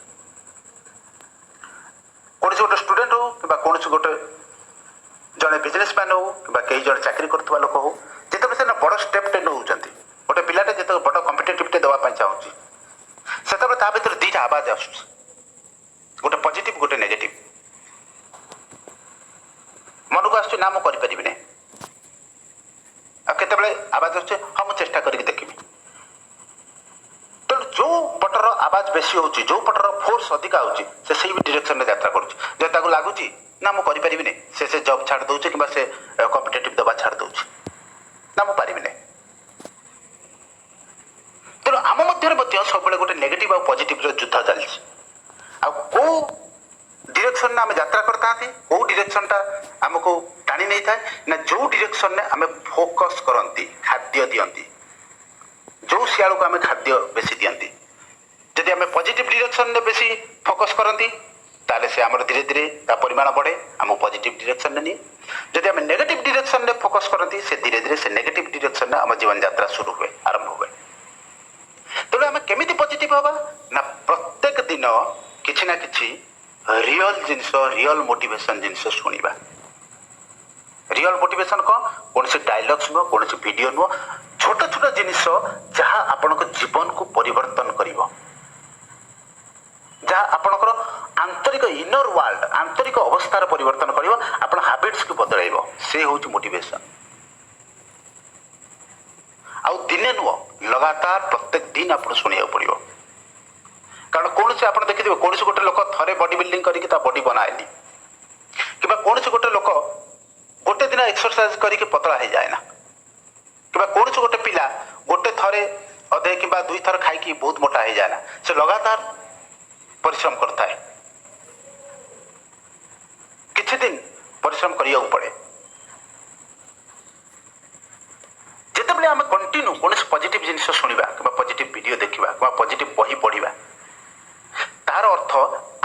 କୌଣସି ଗୋଟେ ଷ୍ଟୁଡେଣ୍ଟ ହଉ କିମ୍ବା କୌଣସି ଗୋଟେ ଜଣେ ବିଜନେସମ୍ୟାନ୍ ହଉ କିମ୍ବା କେହି ଜଣେ ଚାକିରି କରୁଥିବା ଲୋକ ହଉ, ଯେତେବେଳେ ସେମାନେ ବଡ଼ ଷ୍ଟେପ୍ଟେ ନେଉଛନ୍ତି, ଗୋଟେ ପିଲାଟେ ଯେତେବେଳେ ବଡ଼ କମ୍ପିଟେଟିଭ୍ଟେ ଦେବା ପାଇଁ ଚାହୁଁଛି, ସେତେବେଳେ ତା ଭିତରେ ଦୁଇଟା ଆବାଜ ଆସୁଛି, ଗୋଟେ ପଜିଟିଭ, ଗୋଟେ ନେଗେଟିଭ। ମନକୁ ଆସୁଛି, "ନା, ମୁଁ କରିପାରିବିନି।" ଆଉ କେତେବେଳେ ଆବାଜ ଆସୁଛି, "ହଁ, ମୁଁ ଚେଷ୍ଟା କରିକି ଦେଖିବି।" ତେଣୁ ଯୋଉ ପଟର ଆବାଜ ବେଶୀ ହେଉଛି, ଯୋଉ ପଟର ଫୋର୍ସ ଅଧିକା ହେଉଛି, ସେ ସେଇ ଡିରେକ୍ସନରେ ଯାତ୍ରା କରୁଛି। ଯଦି ତାକୁ ଲାଗୁଛି, "ନା, ମୁଁ କରିପାରିବିନି", ସେ ସେ ଜବ୍ ଛାଡ଼ି ଦେଉଛି କିମ୍ବା ସେ କମ୍ପିଟେଟିଭ୍ ଦେବା ଛାଡ଼ି ଦେଉଛି, "ନା, ମୁଁ ପାରିବିନି।" ତେଣୁ ଆମ ମଧ୍ୟରେ ମଧ୍ୟ ସବୁବେଳେ ଗୋଟେ ନେଗେଟିଭ୍ ଆଉ ପଜିଟିଭର ଯୁଦ୍ଧ ଚାଲିଛି। ଆଉ କୋଉ ଡିରେକ୍ସନରେ ଆମେ ଯାତ୍ରା କରିଥାନ୍ତି, କୋଉ ଡିରେକ୍ସନଟା ଆମକୁ ଟାଣି ନେଇଥାଏ ନା ଯୋଉ ଡିରେକ୍ସନରେ ଆମେ ଫୋକସ୍ କରନ୍ତି, ଖାଦ୍ୟ ଦିଅନ୍ତି, ଯୋଉ ଶିଆଳକୁ ଆମେ ଖାଦ୍ୟ ବେଶୀ ଦିଅନ୍ତି। ଯଦି ଆମେ ପଜିଟିଭ ଡିରେକ୍ସନରେ ବେଶୀ ଫୋକସ୍ କରନ୍ତି, ତାହେଲେ ସେ ଆମର ଧୀରେ ଧୀରେ ତା ପରିମାଣ ବଢ଼େ, ଆମକୁ ପଜିଟିଭ ଡିରେକ୍ସନରେ ନିଏ। ଯଦି ଆମେ ନେଗେଟିଭ ଡିରେକ୍ସନରେ ଫୋକସ୍ କରନ୍ତି, ସେ ଧୀରେ ଧୀରେ ସେ ନେଗେଟିଭ ଡିରେକ୍ସନରେ ଆମ ଜୀବନ ଯାତ୍ରା ଶୁରୁ ହୁଏ, ଆରମ୍ଭ ହୁଏ। ତେଣୁ ଆମେ କେମିତି ପଜିଟିଭ ହବା ନା ପ୍ରତ୍ୟେକ ଦିନ କିଛି ନା କିଛି ରିଅଲ ଜିନିଷ, ରିଅଲ ମୋଟିଭେସନ ଜିନିଷ ଶୁଣିବା। ରିଅଲ ମୋଟିଭେସନ କ'ଣ? କୌଣସି ଡାଇଲଗ୍ସ ନୁହଁ, କୌଣସି ଭିଡ଼ିଓ ନୁହଁ, ଛୋଟ ଛୋଟ ଜିନିଷ ଯାହା ଆପଣଙ୍କ ଜୀବନକୁ ପରିବର୍ତ୍ତନ କରିବ, ଯାହା ଆପଣଙ୍କର ଆନ୍ତରିକ ଇନର ୱାର୍ଲଡ, ଆନ୍ତରିକ ଅବସ୍ଥାର ପରିବର୍ତ୍ତନ କରିବ, ଆପଣ ହାବିଟ୍ସକୁ ବଦଳାଇବ, ସେ ହେଉଛି ମୋଟିଭେସନ। ଆଉ ଦିନେ ନୁହଁ, ଲଗାତାର ପ୍ରତ୍ୟେକ ଦିନ ଆପଣ ଶୁଣିବାକୁ ପଡ଼ିବ। କାରଣ କୌଣସି ଆପଣ ଦେଖିଥିବେ, କୌଣସି ଗୋଟେ ଲୋକ ଥରେ ବଡି ବିଲ୍ଡିଂ କରିକି ତା ବଡି ବନାଏନି କିମ୍ବା କୌଣସି ଗୋଟେ ଲୋକ ଗୋଟେ ଦିନ ଏକ୍ସରସାଇଜ କରିକି ପତଳା ହେଇଯାଏ ନା କିମ୍ବା କୌଣସି ଗୋଟେ ପିଲା ଗୋଟେ ଥରେ ଅଧିକା ଅଧେ କିମ୍ବା ଦୁଇଥର ଖାଇକି ବହୁତ ମୋଟା ହେଇଯାଏ ନା। ସେ ଲଗାତାର ପରିଶ୍ରମ କରିଥାଏ। କିଛି ଦିନ ପରିଶ୍ରମ କରିବାକୁ ପଡ଼େ। ଯେତେବେଳେ ଆମେ କଣ୍ଟିନ୍ୟୁ କୌଣସି ପଜିଟିଭ୍ ଜିନିଷ ଶୁଣିବା କିମ୍ବା ପଜିଟିଭ୍ ଭିଡ଼ିଓ ଦେଖିବା କିମ୍ବା ପଜିଟିଭ୍ ବହି ପଢ଼ିବା, ତାର ଅର୍ଥ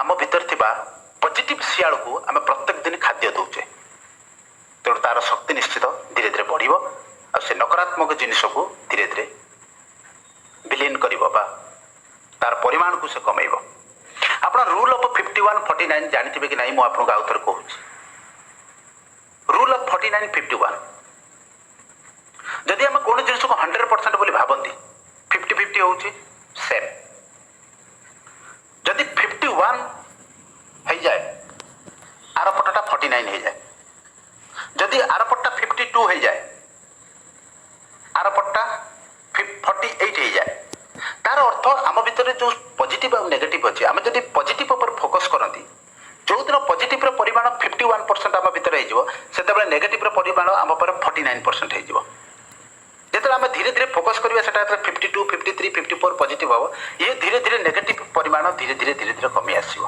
ଆମ ଭିତରେ ଥିବା ପଜିଟିଭ୍ ଶିଆଳକୁ ଆମେ ପ୍ରତ୍ୟେକ ଦିନ ଖାଦ୍ୟ ଦେଉଛେ। ତେଣୁ ତାର ଶକ୍ତି ନିଶ୍ଚିତ ଧୀରେ ଧୀରେ ବଢ଼ିବ ଆଉ ସେ ନକାରାତ୍ମକ ଜିନିଷକୁ ଧୀରେ ଧୀରେ ବିଲୀନ କରିବ ବା ତାର ପରିମାଣକୁ ସେ କମେଇବ। ଆପଣ ରୁଲ୍ ଅଫ୍ 51 49 ଜାଣିଥିବେ କି ନାହିଁ, ମୁଁ ଆପଣଙ୍କୁ ଆଉ ଥରେ କହୁଛି। Rule of 49 51। ଯଦି ଆମେ କୌଣସି ଜିନିଷକୁ 100% ବୋଲି ଭାବନ୍ତି, 50 50 ହେଉଛି ସେମ୍। ଯଦି 51 ହେଇଯାଏ, ଆର ପଟଟା 49 ହେଇଯାଏ। ଯଦି ଆର ପଟଟା 52 ହେଇଯାଏ, ଆର ପଟଟା 48 ହେଇଯାଏ। ତାର ଅର୍ଥ ଆମ ଭିତରେ ଯେଉଁ ପଜିଟିଭ୍ ଆଉ ନେଗେଟିଭ୍ ଅଛି, ଆମେ ଯଦି ପଜିଟିଭ୍ ଉପରେ ଫୋକସ୍ କରନ୍ତି, ଯେଉଁଦିନ ପଜିଟିଭ୍ର ପରିମାଣ 51% ଆମ ଭିତରେ ହେଇଯିବ, ସେତେବେଳେ ନେଗେଟିଭ୍ର ପରିମାଣ ଆମ ଉପରେ 49% ହେଇଯିବ। ଯେତେବେଳେ ଆମେ ଧୀରେ ଧୀରେ ଫୋକସ୍ କରିବା, ସେଟା ଯେତେବେଳେ 52, 53, 54 ପଜିଟିଭ୍ ହେବ, ଇଏ ଧୀରେ ଧୀରେ ନେଗେଟିଭ୍ ପରିମାଣ ଧୀରେ ଧୀରେ ଧୀରେ ଧୀରେ କମି ଆସିବ।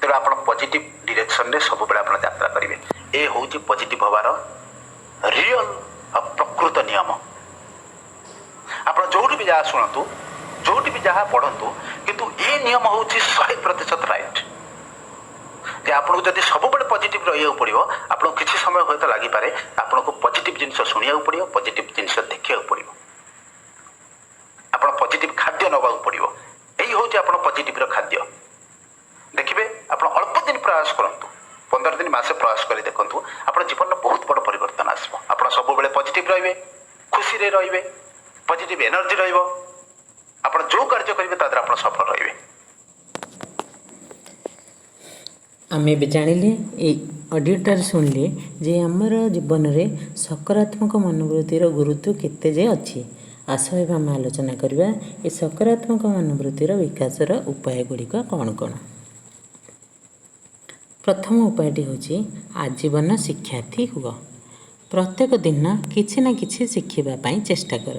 ତେଣୁ ଆପଣ ପଜିଟିଭ୍ ଡିରେକ୍ସନରେ ସବୁବେଳେ ଆପଣ ଯାତ୍ରା କରିବେ। ଏ ହେଉଛି ପଜିଟିଭ୍ ହେବାର ରିଅଲ୍ ଆଉ ପ୍ରକୃତ ନିୟମ। ଆପଣ ଯୋଉଠି ବି ଯାହା ଶୁଣନ୍ତୁ, ଯୋଉଠି ବି ଯାହା ପଢ଼ନ୍ତୁ, କିନ୍ତୁ ଏ ନିୟମ ହେଉଛି 100% ରାଇଟ୍ ଯେ ଆପଣଙ୍କୁ ଯଦି ସବୁବେଳେ ପଜିଟିଭ୍ ରହିବାକୁ ପଡ଼ିବ, ଆପଣଙ୍କୁ କିଛି ସମୟ ହୁଏତ ଲାଗିପାରେ। ଆପଣଙ୍କୁ ପଜିଟିଭ୍ ଜିନିଷ ଶୁଣିବାକୁ ପଡ଼ିବ, ପଜିଟିଭ୍ ଜିନିଷ ଦେଖିବାକୁ ପଡ଼ିବ, ଆପଣ ପଜିଟିଭ୍ ଖାଦ୍ୟ ନେବାକୁ ପଡ଼ିବ। ଏଇ ହେଉଛି ଆପଣ ପଜିଟିଭ୍ର ଖାଦ୍ୟ। ଦେଖିବେ, ଆପଣ ଅଳ୍ପ ଦିନ ପ୍ରୟାସ କରନ୍ତୁ, 15 ଦିନ, ମାସେ ପ୍ରୟାସ କରି ଦେଖନ୍ତୁ, ଆପଣ ଜୀବନରେ ବହୁତ ବଡ଼ ପରିବର୍ତ୍ତନ ଆସିବ। ଆପଣ ସବୁବେଳେ ପଜିଟିଭ୍ ରହିବେ, ଖୁସିରେ ରହିବେ, ପଜିଟିଭ୍ ଏନର୍ଜି ରହିବ। ଆପଣ ଯେଉଁ କାର୍ଯ୍ୟ କରିବେ, ତା ଦ୍ୱାରା ଆପଣ ସଫଳ ରହିବେ। ଆମେ ଏବେ ଜାଣିଲେ, ଏଇ ଅଡ଼ିଓଟାରେ ଶୁଣିଲେ ଯେ ଆମର ଜୀବନରେ ସକାରାତ୍ମକ ମନୋବୃତ୍ତିର ଗୁରୁତ୍ୱ କେତେ ଯେ ଅଛି। ଆସ, ଏବେ ଆମେ ଆଲୋଚନା କରିବା ଏ ସକାରାତ୍ମକ ମନୋବୃତ୍ତିର ବିକାଶର ଉପାୟ ଗୁଡ଼ିକ କ'ଣ କ'ଣ। ପ୍ରଥମ ଉପାୟଟି ହେଉଛି, ଆଜୀବନ ଶିକ୍ଷାର୍ଥୀ ହୁଅ। ପ୍ରତ୍ୟେକ ଦିନ କିଛି ନା କିଛି ଶିଖିବା ପାଇଁ ଚେଷ୍ଟା କର।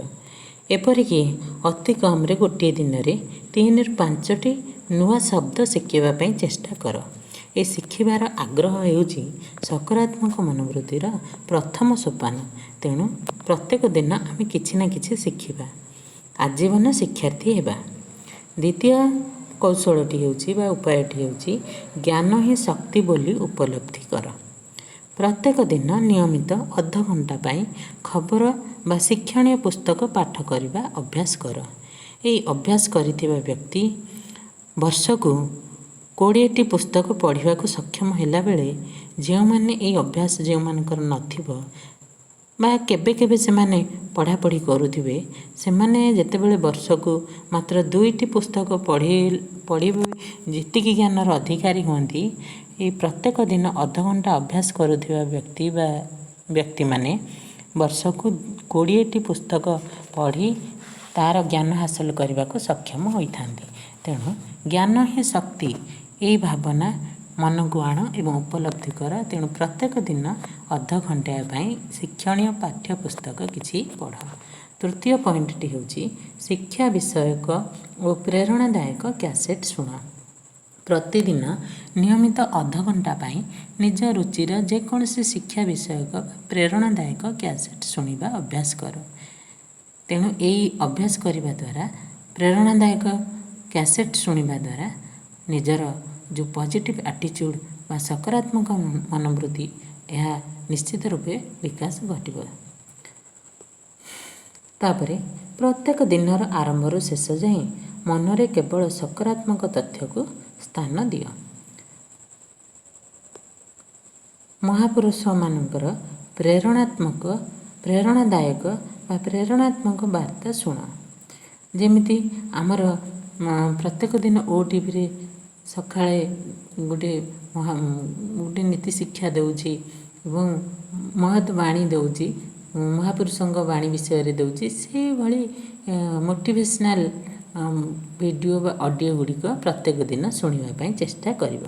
ଏପରିକି ଅତି କମ୍ରେ ଗୋଟିଏ ଦିନରେ ତିନିରୁ ପାଞ୍ଚଟି ନୂଆ ଶବ୍ଦ ଶିଖିବା ପାଇଁ ଚେଷ୍ଟା କର। ଏ ଶିଖିବାର ଆଗ୍ରହ ହେଉଛି ସକାରାତ୍ମକ ମନୋବୃତ୍ତିର ପ୍ରଥମ ସୋପାନ। ତେଣୁ ପ୍ରତ୍ୟେକ ଦିନ ଆମେ କିଛି ନା କିଛି ଶିଖିବା, ଆଜୀବନ ଶିକ୍ଷାର୍ଥୀ ହେବା। ଦ୍ୱିତୀୟ କୌଶଳଟି ହେଉଛି ବା ଉପାୟଟି ହେଉଛି, ଜ୍ଞାନ ହିଁ ଶକ୍ତି ବୋଲି ଉପଲବ୍ଧି କର। ପ୍ରତ୍ୟେକ ଦିନ ନିୟମିତ ଅଧଘଣ୍ଟା ପାଇଁ ଖବର ବା ଶିକ୍ଷଣୀୟ ପୁସ୍ତକ ପାଠ କରିବା ଅଭ୍ୟାସ କର। ଏହି ଅଭ୍ୟାସ କରିଥିବା ବ୍ୟକ୍ତି ବର୍ଷକୁ 20ଟି ପୁସ୍ତକ ପଢ଼ିବାକୁ ସକ୍ଷମ ହେଲାବେଳେ, ଯେଉଁମାନେ ଏହି ଅଭ୍ୟାସ ଯେଉଁମାନଙ୍କର ନଥିବ ବା କେବେ କେବେ ସେମାନେ ପଢ଼ାପଢ଼ି କରୁଥିବେ, ସେମାନେ ଯେତେବେଳେ ବର୍ଷକୁ ମାତ୍ର ଦୁଇଟି ପୁସ୍ତକ ପଢ଼ି ପଢ଼ି ଯେତିକି ଜ୍ଞାନର ଅଧିକାରୀ ହୁଅନ୍ତି, ଏହି ପ୍ରତ୍ୟେକ ଦିନ ଅଧଘଣ୍ଟା ଅଭ୍ୟାସ କରୁଥିବା ବ୍ୟକ୍ତି ବା ବ୍ୟକ୍ତିମାନେ ବର୍ଷକୁ 20ଟି ପୁସ୍ତକ ପଢ଼ି ତା'ର ଜ୍ଞାନ ହାସଲ କରିବାକୁ ସକ୍ଷମ ହୋଇଥାନ୍ତି। ତେଣୁ ଜ୍ଞାନ ହିଁ ଶକ୍ତି, ଏହି ଭାବନା ମନକୁ ଆଣ ଏବଂ ଉପଲବ୍ଧି କର। ତେଣୁ ପ୍ରତ୍ୟେକ ଦିନ ଅଧଘଣ୍ଟାଏ ପାଇଁ ଶିକ୍ଷଣୀୟ ପାଠ୍ୟ ପୁସ୍ତକ କିଛି ପଢ଼। ତୃତୀୟ ପଏଣ୍ଟଟି ହେଉଛି, ଶିକ୍ଷା ବିଷୟକ ଓ ପ୍ରେରଣାଦାୟକ କ୍ୟାସେଟ୍ ଶୁଣ। ପ୍ରତିଦିନ ନିୟମିତ ଅଧଘଣ୍ଟା ପାଇଁ ନିଜ ରୁଚିର ଯେକୌଣସି ଶିକ୍ଷା ବିଷୟକ ପ୍ରେରଣାଦାୟକ କ୍ୟାସେଟ୍ ଶୁଣିବା ଅଭ୍ୟାସ କର। ତେଣୁ ଏଇ ଅଭ୍ୟାସ କରିବା ଦ୍ୱାରା, ପ୍ରେରଣାଦାୟକ କ୍ୟାସେଟ୍ ଶୁଣିବା ଦ୍ୱାରା ନିଜର ଯେଉଁ ପଜିଟିଭ୍ ଆଟିଚ୍ୟୁଡ଼୍ ବା ସକାରାତ୍ମକ ମନୋବୃତ୍ତି, ଏହା ନିଶ୍ଚିତ ରୂପେ ବିକାଶ ଘଟିବ। ତାପରେ ପ୍ରତ୍ୟେକ ଦିନର ଆରମ୍ଭରୁ ଶେଷ ଯାଏଁ ମନରେ କେବଳ ସକାରାତ୍ମକ ତଥ୍ୟକୁ ସ୍ଥାନ ଦିଅ। ମହାପୁରୁଷମାନଙ୍କର ପ୍ରେରଣାଦାୟକ ବା ପ୍ରେରଣାତ୍ମକ ବାର୍ତ୍ତା ଶୁଣ। ଯେମିତି ଆମର ପ୍ରତ୍ୟେକ ଦିନ ଓଟିଭିରେ ସକାଳେ ଗୋଟେ ନୀତି ଶିକ୍ଷା ଦେଉଛି ଏବଂ ମହତ୍ ବାଣୀ ଦେଉଛି, ମହାପୁରୁଷଙ୍କ ବାଣୀ ବିଷୟରେ ଦେଉଛି, ସେଇଭଳି ମୋଟିଭେସନାଲ୍ ଭିଡ଼ିଓ ବା ଅଡ଼ିଓ ଗୁଡ଼ିକ ପ୍ରତ୍ୟେକ ଦିନ ଶୁଣିବା ପାଇଁ ଚେଷ୍ଟା କରିବ।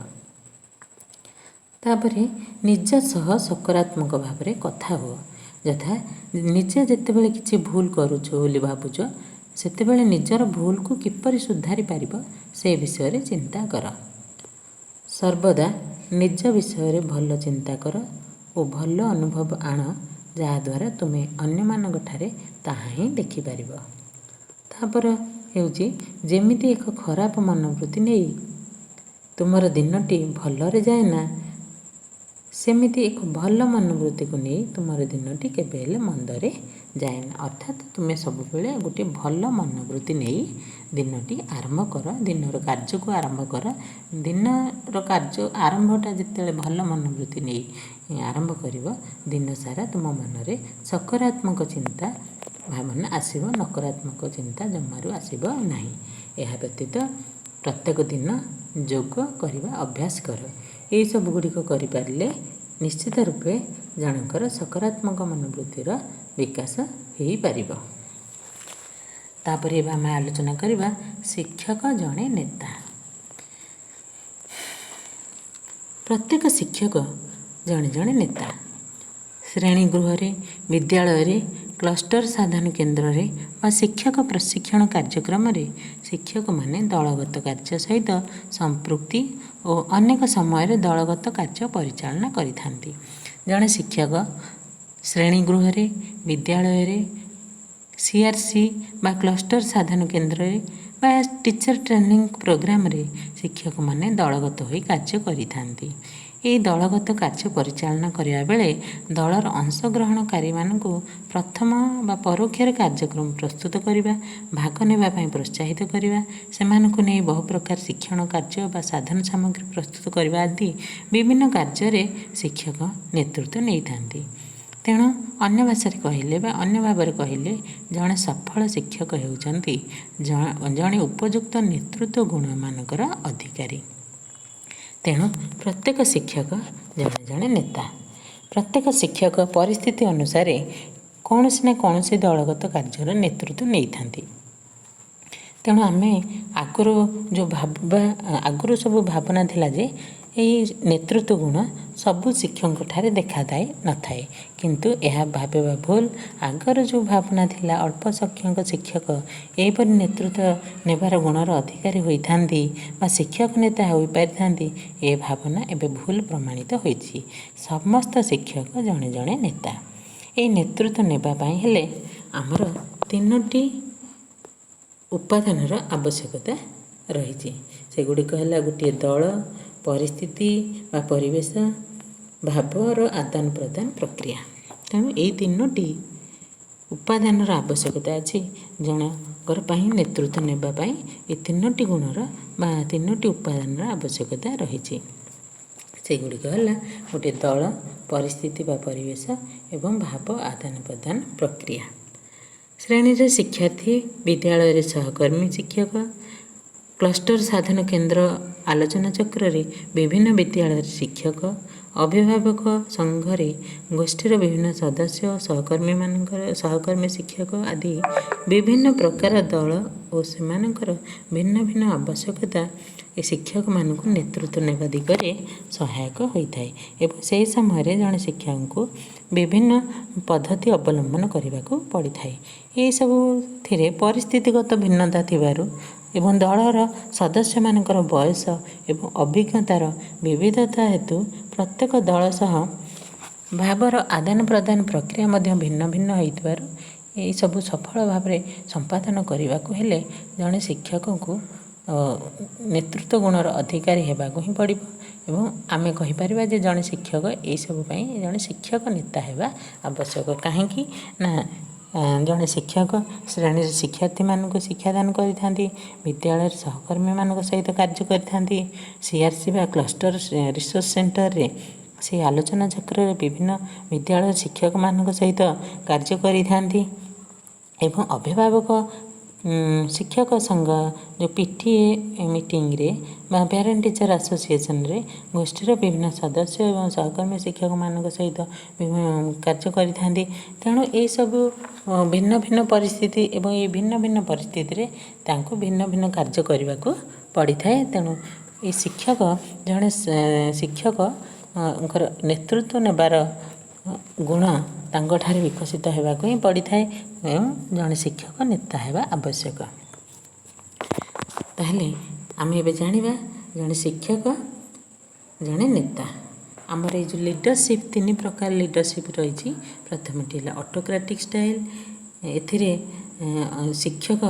ତାପରେ ନିଜ ସହ ସକାରାତ୍ମକ ଭାବରେ କଥା ହୁଅ। ଯଥା, ନିଜେ ଯେତେବେଳେ କିଛି ଭୁଲ କରୁଛ ବୋଲି ଭାବୁଛ, ସେତେବେଳେ ନିଜର ଭୁଲକୁ କିପରି ସୁଧାରି ପାରିବ, ସେ ବିଷୟରେ ଚିନ୍ତା କର। ସର୍ବଦା ନିଜ ବିଷୟରେ ଭଲ ଚିନ୍ତା କର ଓ ଭଲ ଅନୁଭବ ଆଣ, ଯାହାଦ୍ୱାରା ତୁମେ ଅନ୍ୟମାନଙ୍କଠାରେ ତାହା ହିଁ ଦେଖିପାରିବ। ତାପରେ ହେଉଛି, ଯେମିତି ଏକ ଖରାପ ମନୋବୃତ୍ତି ନେଇ ତୁମର ଦିନଟି ଭଲରେ ଯାଏନା, ସେମିତି ଏକ ଭଲ ମନୋବୃତ୍ତିକୁ ନେଇ ତୁମର ଦିନଟି କେବେ ହେଲେ ମନ୍ଦରେ ଯାଏନା। ଅର୍ଥାତ୍ ତୁମେ ସବୁବେଳେ ଗୋଟିଏ ଭଲ ମନୋବୃତ୍ତି ନେଇ ଦିନଟି ଆରମ୍ଭ କର, ଦିନର କାର୍ଯ୍ୟକୁ ଆରମ୍ଭ କର। ଦିନର କାର୍ଯ୍ୟ ଆରମ୍ଭଟା ଯେତେବେଳେ ଭଲ ମନୋବୃତ୍ତି ନେଇ ଆରମ୍ଭ କରିବ, ଦିନ ସାରା ତୁମ ମନରେ ସକାରାତ୍ମକ ଚିନ୍ତା ଭାବନା ଆସିବ, ନକାରାତ୍ମକ ଚିନ୍ତା ଜମାରୁ ଆସିବ ନାହିଁ। ଏହା ବ୍ୟତୀତ ପ୍ରତ୍ୟେକ ଦିନ ଯୋଗ କରିବା ଅଭ୍ୟାସ କର। ଏହିସବୁ ଗୁଡ଼ିକ କରିପାରିଲେ ନିଶ୍ଚିତ ରୂପେ ଜଣଙ୍କର ସକାରାତ୍ମକ ମନୋବୃତ୍ତିର ବିକାଶ ହେଇପାରିବ। ତାପରେ ଏବେ ଆମେ ଆଲୋଚନା କରିବା ଶିକ୍ଷକ ଜଣେ ନେତା। ପ୍ରତ୍ୟେକ ଶିକ୍ଷକ ଜଣେ ଜଣେ ନେତା। ଶ୍ରେଣୀ ଗୃହରେ, ବିଦ୍ୟାଳୟରେ, କ୍ଲଷ୍ଟର ସାଧନ କେନ୍ଦ୍ରରେ ବା ଶିକ୍ଷକ ପ୍ରଶିକ୍ଷଣ କାର୍ଯ୍ୟକ୍ରମରେ ଶିକ୍ଷକମାନେ ଦଳଗତ କାର୍ଯ୍ୟ ସହିତ ସମ୍ପୃକ୍ତି ଓ ଅନେକ ସମୟରେ ଦଳଗତ କାର୍ଯ୍ୟ ପରିଚାଳନା କରିଥାନ୍ତି। ଜଣେ ଶିକ୍ଷକ ଶ୍ରେଣୀ ଗୃହରେ, ବିଦ୍ୟାଳୟରେ, ସିଆର୍ସି ବା କ୍ଲଷ୍ଟର ସାଧନ କେନ୍ଦ୍ରରେ ବା ଟିଚର ଟ୍ରେନିଂ ପ୍ରୋଗ୍ରାମରେ ଶିକ୍ଷକମାନେ ଦଳଗତ ହୋଇ କାର୍ଯ୍ୟ କରିଥାନ୍ତି। ଏହି ଦଳଗତ କାର୍ଯ୍ୟ ପରିଚାଳନା କରିବା ବେଳେ ଦଳର ଅଂଶଗ୍ରହଣକାରୀମାନଙ୍କୁ ପ୍ରଥମ ବା ପରୋକ୍ଷରେ କାର୍ଯ୍ୟକ୍ରମ ପ୍ରସ୍ତୁତ କରିବା, ଭାଗ ନେବା ପାଇଁ ପ୍ରୋତ୍ସାହିତ କରିବା, ସେମାନଙ୍କୁ ନେଇ ବହୁ ପ୍ରକାର ଶିକ୍ଷଣ କାର୍ଯ୍ୟ ବା ସାଧନ ସାମଗ୍ରୀ ପ୍ରସ୍ତୁତ କରିବା ଆଦି ବିଭିନ୍ନ କାର୍ଯ୍ୟରେ ଶିକ୍ଷକ ନେତୃତ୍ୱ ନେଇଥାନ୍ତି। ତେଣୁ ଅନ୍ୟ ଭାଷାରେ କହିଲେ ବା ଅନ୍ୟ ଭାବରେ କହିଲେ, ଜଣେ ସଫଳ ଶିକ୍ଷକ ହେଉଛନ୍ତି ଜଣେ ଉପଯୁକ୍ତ ନେତୃତ୍ୱ ଗୁଣମାନଙ୍କର ଅଧିକାରୀ। ତେଣୁ ପ୍ରତ୍ୟେକ ଶିକ୍ଷକ ଜଣେ ଜଣେ ନେତା। ପ୍ରତ୍ୟେକ ଶିକ୍ଷକ ପରିସ୍ଥିତି ଅନୁସାରେ କୌଣସି ନା କୌଣସି ଦଳଗତ କାର୍ଯ୍ୟର ନେତୃତ୍ୱ ନେଇଥାନ୍ତି। ତେଣୁ ଆମେ ଆଗରୁ ଯେଉଁ ଭାବିବା, ଆଗରୁ ସବୁ ଭାବନା ଥିଲା ଯେ ଏଇ ନେତୃତ୍ୱ ଗୁଣ ସବୁ ଶିକ୍ଷକଙ୍କ ଠାରେ ଦେଖାଯାଇ ନଥାଏ, କିନ୍ତୁ ଏହା ଭାବିବା ଭୁଲ। ଆଗର ଯେଉଁ ଭାବନା ଥିଲା, ଅଳ୍ପ ସଂଖ୍ୟକ ଶିକ୍ଷକ ଏହିପରି ନେତୃତ୍ୱ ନେବାର ଗୁଣର ଅଧିକାରୀ ହୋଇଥାନ୍ତି ବା ଶିକ୍ଷକ ନେତା ହୋଇପାରିଥାନ୍ତି, ଏ ଭାବନା ଏବେ ଭୁଲ ପ୍ରମାଣିତ ହୋଇଛି। ସମସ୍ତ ଶିକ୍ଷକ ଜଣେ ଜଣେ ନେତା। ଏହି ନେତୃତ୍ୱ ନେବା ପାଇଁ ହେଲେ ଆମର ତିନୋଟି ଉପାଦାନର ଆବଶ୍ୟକତା ରହିଛି। ସେଗୁଡ଼ିକ ହେଲା ଗୋଟିଏ ଦଳ, ପରିସ୍ଥିତି ବା ପରିବେଶ, ଭାବର ଆଦାନ ପ୍ରଦାନ ପ୍ରକ୍ରିୟା। ତେଣୁ ଏଇ ତିନୋଟି ଉପାଦାନର ଆବଶ୍ୟକତା ଅଛି ଜଣଙ୍କର ପାଇଁ। ନେତୃତ୍ୱ ନେବା ପାଇଁ ଏ ତିନୋଟି ଗୁଣର ବା ତିନୋଟି ଉପାଦାନର ଆବଶ୍ୟକତା ରହିଛି। ସେଗୁଡ଼ିକ ହେଲା ଗୋଟିଏ ଦଳ, ପରିସ୍ଥିତି ବା ପରିବେଶ ଏବଂ ଭାବ ଆଦାନ ପ୍ରଦାନ ପ୍ରକ୍ରିୟା। ଶ୍ରେଣୀରେ ଶିକ୍ଷାର୍ଥୀ, ବିଦ୍ୟାଳୟରେ ସହକର୍ମୀ ଶିକ୍ଷକ, କ୍ଲଷ୍ଟର ସାଧନ କେନ୍ଦ୍ର ଆଲୋଚନା ଚକ୍ରରେ ବିଭିନ୍ନ ବିଦ୍ୟାଳୟରେ ଶିକ୍ଷକ, ଅଭିଭାବକ ସଂଘରେ ଗୋଷ୍ଠୀର ବିଭିନ୍ନ ସଦସ୍ୟ, ସହକର୍ମୀମାନଙ୍କର ସହକର୍ମୀ ଶିକ୍ଷକ ଆଦି ବିଭିନ୍ନ ପ୍ରକାର ଦଳ ଓ ସେମାନଙ୍କର ଭିନ୍ନ ଭିନ୍ନ ଆବଶ୍ୟକତା ଏ ଶିକ୍ଷକମାନଙ୍କୁ ନେତୃତ୍ୱ ନେବା ଦିଗରେ ସହାୟକ ହୋଇଥାଏ ଏବଂ ସେହି ସମୟରେ ଜଣେ ଶିକ୍ଷକଙ୍କୁ ବିଭିନ୍ନ ପଦ୍ଧତି ଅବଲମ୍ବନ କରିବାକୁ ପଡ଼ିଥାଏ। ଏହିସବୁଥିରେ ପରିସ୍ଥିତିଗତ ଭିନ୍ନତା ଥିବାରୁ ଏବଂ ଦଳର ସଦସ୍ୟମାନଙ୍କର ବୟସ ଏବଂ ଅଭିଜ୍ଞତାର ବିବିଧତା ହେତୁ ପ୍ରତ୍ୟେକ ଦଳ ସହ ଭାବର ଆଦାନ ପ୍ରଦାନ ପ୍ରକ୍ରିୟା ମଧ୍ୟ ଭିନ୍ନ ଭିନ୍ନ ହୋଇଥିବାରୁ, ଏହିସବୁ ସଫଳ ଭାବରେ ସମ୍ପାଦନ କରିବାକୁ ହେଲେ ଜଣେ ଶିକ୍ଷକଙ୍କୁ ନେତୃତ୍ୱ ଗୁଣର ଅଧିକାରୀ ହେବାକୁ ହିଁ ପଡ଼ିବ ଏବଂ ଆମେ କହିପାରିବା ଯେ ଜଣେ ଶିକ୍ଷକ ଏଇସବୁ ପାଇଁ ଜଣେ ଶିକ୍ଷକ ନେତା ହେବା ଆବଶ୍ୟକ। କାହିଁକି ନା ଜଣେ ଶିକ୍ଷକ ଶ୍ରେଣୀରେ ଶିକ୍ଷାର୍ଥୀମାନଙ୍କୁ ଶିକ୍ଷାଦାନ କରିଥାନ୍ତି, ବିଦ୍ୟାଳୟରେ ସହକର୍ମୀମାନଙ୍କ ସହିତ କାର୍ଯ୍ୟ କରିଥାନ୍ତି, ସିଆର୍ସି ବା କ୍ଲଷ୍ଟର ରିସୋର୍ସ ସେଣ୍ଟରରେ ସେ ଆଲୋଚନା ଚକ୍ରରେ ବିଭିନ୍ନ ବିଦ୍ୟାଳୟ ଶିକ୍ଷକମାନଙ୍କ ସହିତ କାର୍ଯ୍ୟ କରିଥାନ୍ତି ଏବଂ ଅଭିଭାବକ ଶିକ୍ଷକ ସଂଘ ଯେଉଁ ପିଟିଏ ମିଟିଂରେ ବା ପ୍ୟାରେଣ୍ଟ ଟିଚର ଆସୋସିଏସନରେ ଗୋଷ୍ଠୀର ବିଭିନ୍ନ ସଦସ୍ୟ ଏବଂ ସହକର୍ମୀ ଶିକ୍ଷକମାନଙ୍କ ସହିତ କାର୍ଯ୍ୟ କରିଥାନ୍ତି। ତେଣୁ ଏହିସବୁ ଭିନ୍ନ ଭିନ୍ନ ପରିସ୍ଥିତି ଏବଂ ଏହି ଭିନ୍ନ ଭିନ୍ନ ପରିସ୍ଥିତିରେ ତାଙ୍କୁ ଭିନ୍ନ ଭିନ୍ନ କାର୍ଯ୍ୟ କରିବାକୁ ପଡ଼ିଥାଏ। ତେଣୁ ଏ ଶିକ୍ଷକ ଜଣେ ଶିକ୍ଷକଙ୍କର ନେତୃତ୍ୱ ନେବାର ଗୁଣ ତାଙ୍କଠାରେ ବିକଶିତ ହେବାକୁ ହିଁ ପଡ଼ିଥାଏ ଏବଂ ଜଣେ ଶିକ୍ଷକ ନେତା ହେବା ଆବଶ୍ୟକ। ତାହେଲେ ଆମେ ଏବେ ଜାଣିବା ଜଣେ ଶିକ୍ଷକ ଜଣେ ନେତା। ଆମର ଏଇ ଯେଉଁ ଲିଡରସିପ୍, ତିନି ପ୍ରକାର ଲିଡରସିପ୍ ରହିଛି। ପ୍ରଥମଟି ହେଲା ଅଟୋକ୍ରାଟିକ୍ ଷ୍ଟାଇଲ୍। ଏଥିରେ ଶିକ୍ଷକ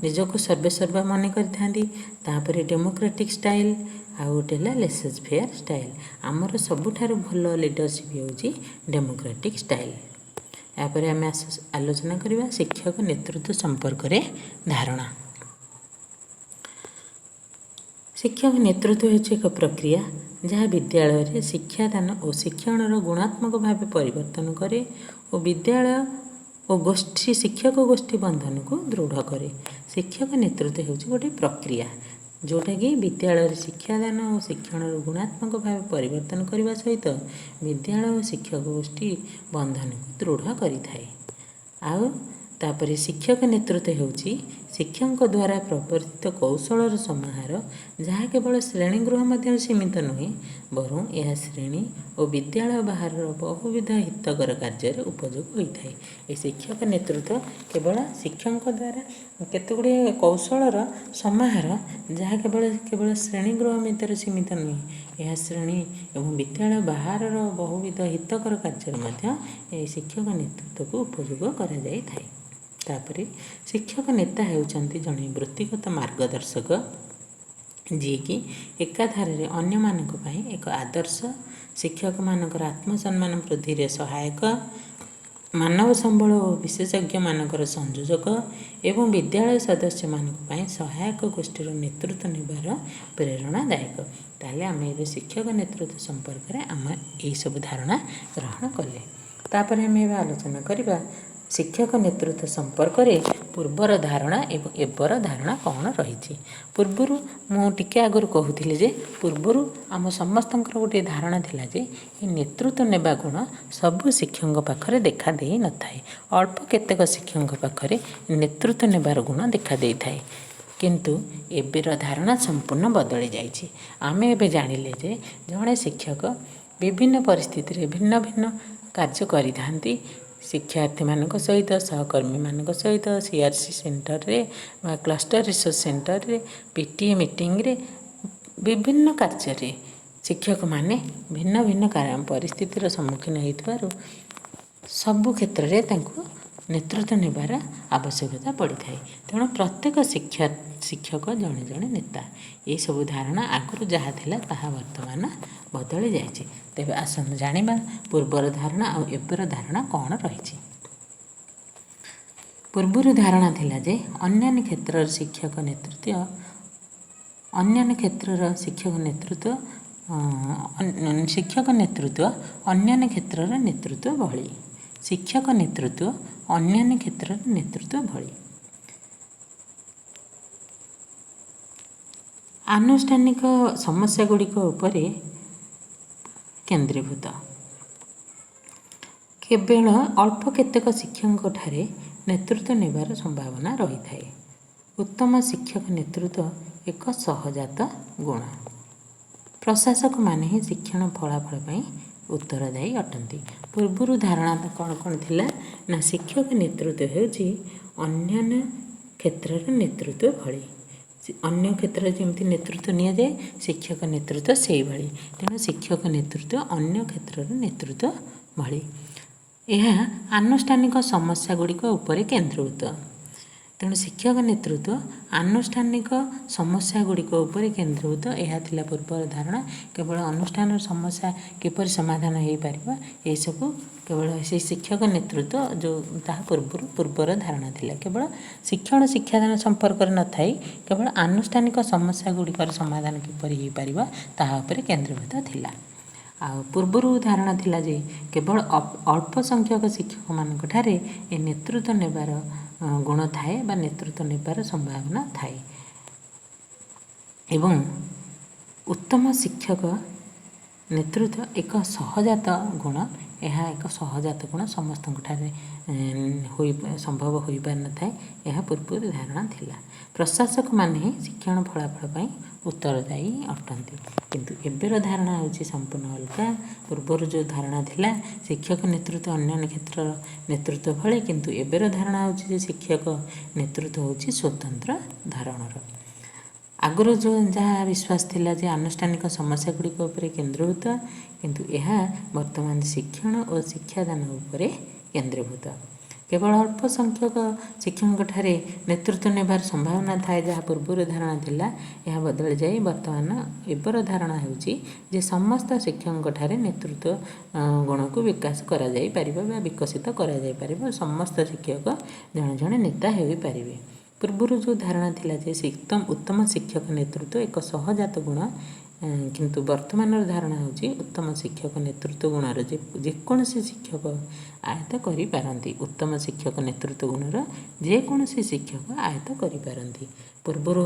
ନିଜକୁ ସର୍ବେସର୍ବା ମନେ କରିଥାନ୍ତି। ତାପରେ ଡେମୋକ୍ରାଟିକ୍ ଷ୍ଟାଇଲ୍, ଆଉ ଗୋଟେ ହେଲା ଲେସେଜ୍ ଫେୟାର ଷ୍ଟାଇଲ୍। ଆମର ସବୁଠାରୁ ଭଲ ଲିଡରସିପ୍ ହେଉଛି ଡେମୋକ୍ରାଟିକ୍ ଷ୍ଟାଇଲ୍। ଏହାପରେ ଆମେ ଆଲୋଚନା କରିବା ଶିକ୍ଷକ ନେତୃତ୍ୱ ସମ୍ପର୍କରେ ଧାରଣା। ଶିକ୍ଷକ ନେତୃତ୍ୱ ହେଉଛି ଏକ ପ୍ରକ୍ରିୟା ଯାହା ବିଦ୍ୟାଳୟରେ ଶିକ୍ଷାଦାନ ଓ ଶିକ୍ଷଣର ଗୁଣାତ୍ମକ ଭାବେ ପରିବର୍ତ୍ତନ କରେ ଓ ବିଦ୍ୟାଳୟ ଓ ଗୋଷ୍ଠୀ ଶିକ୍ଷକ ଗୋଷ୍ଠୀ ବନ୍ଧନକୁ ଦୃଢ଼ କରେ। ଶିକ୍ଷକ ନେତୃତ୍ୱ ହେଉଛି ଗୋଟେ ପ୍ରକ୍ରିୟା ଯେଉଁଟାକି ବିଦ୍ୟାଳୟରେ ଶିକ୍ଷାଦାନ ଓ ଶିକ୍ଷଣର ଗୁଣାତ୍ମକ ଭାବେ ପରିବର୍ତ୍ତନ କରିବା ସହିତ ବିଦ୍ୟାଳୟ ଓ ଶିକ୍ଷକ ଗୋଷ୍ଠୀ ବନ୍ଧନକୁ ଦୃଢ଼ କରିଥାଏ। ଆଉ ତାପରେ ଶିକ୍ଷକ ନେତୃତ୍ୱ ହେଉଛି ଶିକ୍ଷକଙ୍କ ଦ୍ୱାରା ପ୍ରବର୍ତ୍ତିତ କୌଶଳର ସମାହାର, ଯାହା କେବଳ ଶ୍ରେଣୀଗୃହ ମଧ୍ୟରେ ସୀମିତ ନୁହେଁ, ବରଂ ଏହା ଶ୍ରେଣୀ ଓ ବିଦ୍ୟାଳୟ ବାହାରର ବହୁବିଧ ହିତକର କାର୍ଯ୍ୟରେ ଉପଯୋଗ ହୋଇଥାଏ। ଏ ଶିକ୍ଷକ ନେତୃତ୍ୱ କେବଳ ଶିକ୍ଷକଙ୍କ ଦ୍ୱାରା କେତେଗୁଡ଼ିଏ କୌଶଳର ସମାହାର, ଯାହା କେବଳ ଶ୍ରେଣୀଗୃହ ଭିତରେ ସୀମିତ ନୁହେଁ, ଏହା ଶ୍ରେଣୀ ଏବଂ ବିଦ୍ୟାଳୟ ବାହାରର ବହୁବିଧ ହିତକର କାର୍ଯ୍ୟରେ ମଧ୍ୟ ଏହି ଶିକ୍ଷକ ନେତୃତ୍ୱକୁ ଉପଯୋଗ କରାଯାଇଥାଏ। ତାପରେ ଶିକ୍ଷକ ନେତା ହେଉଛନ୍ତି ଜଣେ ବୃତ୍ତିଗତ ମାର୍ଗଦର୍ଶକ, ଯିଏକି ଏକାଧାରରେ ଅନ୍ୟମାନଙ୍କ ପାଇଁ ଏକ ଆଦର୍ଶ, ଶିକ୍ଷକମାନଙ୍କର ଆତ୍ମସମ୍ମାନ ବୃଦ୍ଧିରେ ସହାୟକ, ମାନବ ସମ୍ବଳ ଓ ବିଶେଷଜ୍ଞମାନଙ୍କର ସଂଯୋଜକ ଏବଂ ବିଦ୍ୟାଳୟ ସଦସ୍ୟମାନଙ୍କ ପାଇଁ ସହାୟକ ଗୋଷ୍ଠୀର ନେତୃତ୍ୱ ନେବାର ପ୍ରେରଣାଦାୟକ। ତାହେଲେ ଆମେ ଏବେ ଶିକ୍ଷକ ନେତୃତ୍ୱ ସମ୍ପର୍କରେ ଆମେ ଏହିସବୁ ଧାରଣା ଗ୍ରହଣ କଲେ। ତାପରେ ଆମେ ଏବେ ଆଲୋଚନା କରିବା ଶିକ୍ଷକ ନେତୃତ୍ୱ ସମ୍ପର୍କରେ ପୂର୍ବର ଧାରଣା ଏବଂ ଏବର ଧାରଣା କ'ଣ ରହିଛି। ପୂର୍ବରୁ ମୁଁ ଟିକେ ଆଗରୁ କହୁଥିଲି ଯେ ପୂର୍ବରୁ ଆମ ସମସ୍ତଙ୍କର ଗୋଟିଏ ଧାରଣା ଥିଲା ଯେ ଏ ନେତୃତ୍ୱ ନେବା ଗୁଣ ସବୁ ଶିକ୍ଷକଙ୍କ ପାଖରେ ଦେଖା ଦେଇନଥାଏ, ଅଳ୍ପ କେତେକ ଶିକ୍ଷକଙ୍କ ପାଖରେ ନେତୃତ୍ୱ ନେବାର ଗୁଣ ଦେଖା ଦେଇଥାଏ। କିନ୍ତୁ ଏବେର ଧାରଣା ସମ୍ପୂର୍ଣ୍ଣ ବଦଳି ଯାଇଛି। ଆମେ ଏବେ ଜାଣିଲେ ଯେ ଜଣେ ଶିକ୍ଷକ ବିଭିନ୍ନ ପରିସ୍ଥିତିରେ ଭିନ୍ନ ଭିନ୍ନ କାର୍ଯ୍ୟ କରିଥାନ୍ତି। ଶିକ୍ଷାର୍ଥୀମାନଙ୍କ ସହିତ, ସହକର୍ମୀମାନଙ୍କ ସହିତ, ସିଆର୍ସି ସେଣ୍ଟରରେ ବା କ୍ଲଷ୍ଟର ରିସୋର୍ସ ସେଣ୍ଟରରେ, ପିଟିଏ ମିଟିଂରେ, ବିଭିନ୍ନ କାର୍ଯ୍ୟରେ ଶିକ୍ଷକମାନେ ଭିନ୍ନ ଭିନ୍ନ ପରିସ୍ଥିତିର ସମ୍ମୁଖୀନ ହେଇଥିବାରୁ ସବୁ କ୍ଷେତ୍ରରେ ତାଙ୍କୁ ନେତୃତ୍ୱ ନେବାର ଆବଶ୍ୟକତା ପଡ଼ିଥାଏ। ତେଣୁ ପ୍ରତ୍ୟେକ ଶିକ୍ଷକ ଜଣେ ଜଣେ ନେତା। ଏସବୁ ଧାରଣା ଆଗରୁ ଯାହା ଥିଲା ତାହା ବର୍ତ୍ତମାନ ବଦଳି ଯାଇଛି। ତେବେ ଆସନ୍ତୁ ଜାଣିବା ପୂର୍ବର ଧାରଣା ଆଉ ଏବେର ଧାରଣା କ'ଣ ରହିଛି। ପୂର୍ବରୁ ଧାରଣା ଥିଲା ଯେ ଅନ୍ୟାନ୍ୟ କ୍ଷେତ୍ରର ଶିକ୍ଷକ ନେତୃତ୍ୱ, ଶିକ୍ଷକ ନେତୃତ୍ୱ ଅନ୍ୟାନ୍ୟ କ୍ଷେତ୍ରର ନେତୃତ୍ୱ ଭଳି, ଶିକ୍ଷକ ନେତୃତ୍ୱ ଅନ୍ୟାନ୍ୟ କ୍ଷେତ୍ରର ନେତୃତ୍ୱ ଭଳି ଆନୁଷ୍ଠାନିକ ସମସ୍ୟା ଗୁଡ଼ିକ ଉପରେ କେନ୍ଦ୍ରୀଭୂତ। କେବଳ ଅଳ୍ପ କେତେକ ଶିକ୍ଷକଙ୍କଠାରେ ନେତୃତ୍ୱ ନେବାର ସମ୍ଭାବନା ରହିଥାଏ। ଉତ୍ତମ ଶିକ୍ଷକ ନେତୃତ୍ୱ ଏକ ସହଜାତ ଗୁଣ। ପ୍ରଶାସକମାନେ ହିଁ ଶିକ୍ଷଣ ଫଳାଫଳ ପାଇଁ ଉତ୍ତରଦାୟୀ ଅଟନ୍ତି। ପୂର୍ବରୁ ଧାରଣା କ'ଣ କ'ଣ ଥିଲା ନା ଶିକ୍ଷକ ନେତୃତ୍ୱ ହେଉଛି ଅନ୍ୟାନ୍ୟ କ୍ଷେତ୍ରର ନେତୃତ୍ୱ ଭଳି। ଅନ୍ୟ କ୍ଷେତ୍ରରେ ଯେମିତି ନେତୃତ୍ୱ ନିଆଯାଏ, ଶିକ୍ଷକ ନେତୃତ୍ୱ ସେଇଭଳି। ତେଣୁ ଶିକ୍ଷକ ନେତୃତ୍ୱ ଅନ୍ୟ କ୍ଷେତ୍ରର ନେତୃତ୍ୱ ଭଳି। ଏହା ଆନୁଷ୍ଠାନିକ ସମସ୍ୟା ଗୁଡ଼ିକ ଉପରେ କେନ୍ଦ୍ରୀଭୂତ। ତେଣୁ ଶିକ୍ଷକ ନେତୃତ୍ୱ ଆନୁଷ୍ଠାନିକ ସମସ୍ୟା ଗୁଡ଼ିକ ଉପରେ କେନ୍ଦ୍ରୀଭୂତ, ଏହା ଥିଲା ପୂର୍ବର ଧାରଣା। କେବଳ ଅନୁଷ୍ଠାନର ସମସ୍ୟା କିପରି ସମାଧାନ ହେଇପାରିବ, ଏସବୁ କେବଳ ସେଇ ଶିକ୍ଷକ ନେତୃତ୍ୱ ଯେଉଁ ତାହା ପୂର୍ବରୁ ପୂର୍ବର ଧାରଣା ଥିଲା। କେବଳ ଶିକ୍ଷଣ ଶିକ୍ଷାଦାନ ସମ୍ପର୍କରେ ନଥାଇ କେବଳ ଆନୁଷ୍ଠାନିକ ସମସ୍ୟା ଗୁଡ଼ିକର ସମାଧାନ କିପରି ହେଇପାରିବ ତାହା ଉପରେ କେନ୍ଦ୍ରୀଭୂତ ଥିଲା। ଆଉ ପୂର୍ବରୁ ଧାରଣା ଥିଲା ଯେ କେବଳ ଅଳ୍ପ ସଂଖ୍ୟକ ଶିକ୍ଷକମାନଙ୍କ ଠାରେ ଏ ନେତୃତ୍ୱ ନେବାର ଗୁଣ ଥାଏ ବା ନେତୃତ୍ୱ ନେବାର ସମ୍ଭାବନା ଥାଏ ଏବଂ ଉତ୍ତମ ଶିକ୍ଷକ ନେତୃତ୍ୱ ଏକ ସହଜାତ ଗୁଣ। ଏହା ଏକ ସହଜାତ ଗୁଣ, ସମସ୍ତଙ୍କ ଠାରେ ହୋଇ ସମ୍ଭବ ହୋଇପାରିନଥାଏ, ଏହା ପୂର୍ବରୁ ଧାରଣା ଥିଲା। ପ୍ରଶାସକମାନେ ହିଁ ଶିକ୍ଷଣ ଫଳାଫଳ ପାଇଁ ଉତ୍ତରଦାୟୀ ଅଟନ୍ତି। କିନ୍ତୁ ଏବେର ଧାରଣା ହେଉଛି ସମ୍ପୂର୍ଣ୍ଣ ଅଲଗା। ପୂର୍ବରୁ ଯେଉଁ ଧାରଣା ଥିଲା ଶିକ୍ଷକ ନେତୃତ୍ୱ ଅନ୍ୟାନ୍ୟ କ୍ଷେତ୍ରର ନେତୃତ୍ୱ ଭଳି, କିନ୍ତୁ ଏବେର ଧାରଣା ହେଉଛି ଯେ ଶିକ୍ଷକ ନେତୃତ୍ୱ ହେଉଛି ସ୍ୱତନ୍ତ୍ର ଧରଣର। ଆଗରୁ ଯେଉଁ ଯାହା ବିଶ୍ୱାସ ଥିଲା ଯେ ଆନୁଷ୍ଠାନିକ ସମସ୍ୟା ଗୁଡ଼ିକ ଉପରେ କେନ୍ଦ୍ରୀଭୂତ, କିନ୍ତୁ ଏହା ବର୍ତ୍ତମାନ ଶିକ୍ଷଣ ଓ ଶିକ୍ଷାଦାନ ଉପରେ କେନ୍ଦ୍ରୀଭୂତ। କେବଳ ଅଳ୍ପ ସଂଖ୍ୟକ ଶିକ୍ଷକଙ୍କଠାରେ ନେତୃତ୍ୱ ନେବାର ସମ୍ଭାବନା ଥାଏ, ଯାହା ପୂର୍ବରୁ ଧାରଣା ଥିଲା, ଏହା ବଦଳି ଯାଇ ବର୍ତ୍ତମାନ ଏବେର ଧାରଣା ହେଉଛି ଯେ ସମସ୍ତ ଶିକ୍ଷକଙ୍କଠାରେ ନେତୃତ୍ୱ ଗୁଣକୁ ବିକାଶ କରାଯାଇପାରିବ ବା ବିକଶିତ କରାଯାଇପାରିବ। ସମସ୍ତ ଶିକ୍ଷକ ଜଣେ ଜଣେ ନେତା ହୋଇପାରିବେ। ପୂର୍ବରୁ ଯେଉଁ ଧାରଣା ଥିଲା ଯେ ଉତ୍ତମ ଶିକ୍ଷକ ନେତୃତ୍ୱ ଏକ ସହଜାତ ଗୁଣ, କିନ୍ତୁ ବର୍ତ୍ତମାନର ଧାରଣା ହେଉଛି ଉତ୍ତମ ଶିକ୍ଷକ ନେତୃତ୍ୱ ଗୁଣର ଯେକୌଣସି ଶିକ୍ଷକ ଆୟତ୍ତ କରିପାରନ୍ତି। ଉତ୍ତମ ଶିକ୍ଷକ ନେତୃତ୍ୱ ଗୁଣର ଯେକୌଣସି ଶିକ୍ଷକ ଆୟତ୍ତ କରିପାରନ୍ତି। ପୂର୍ବରୁ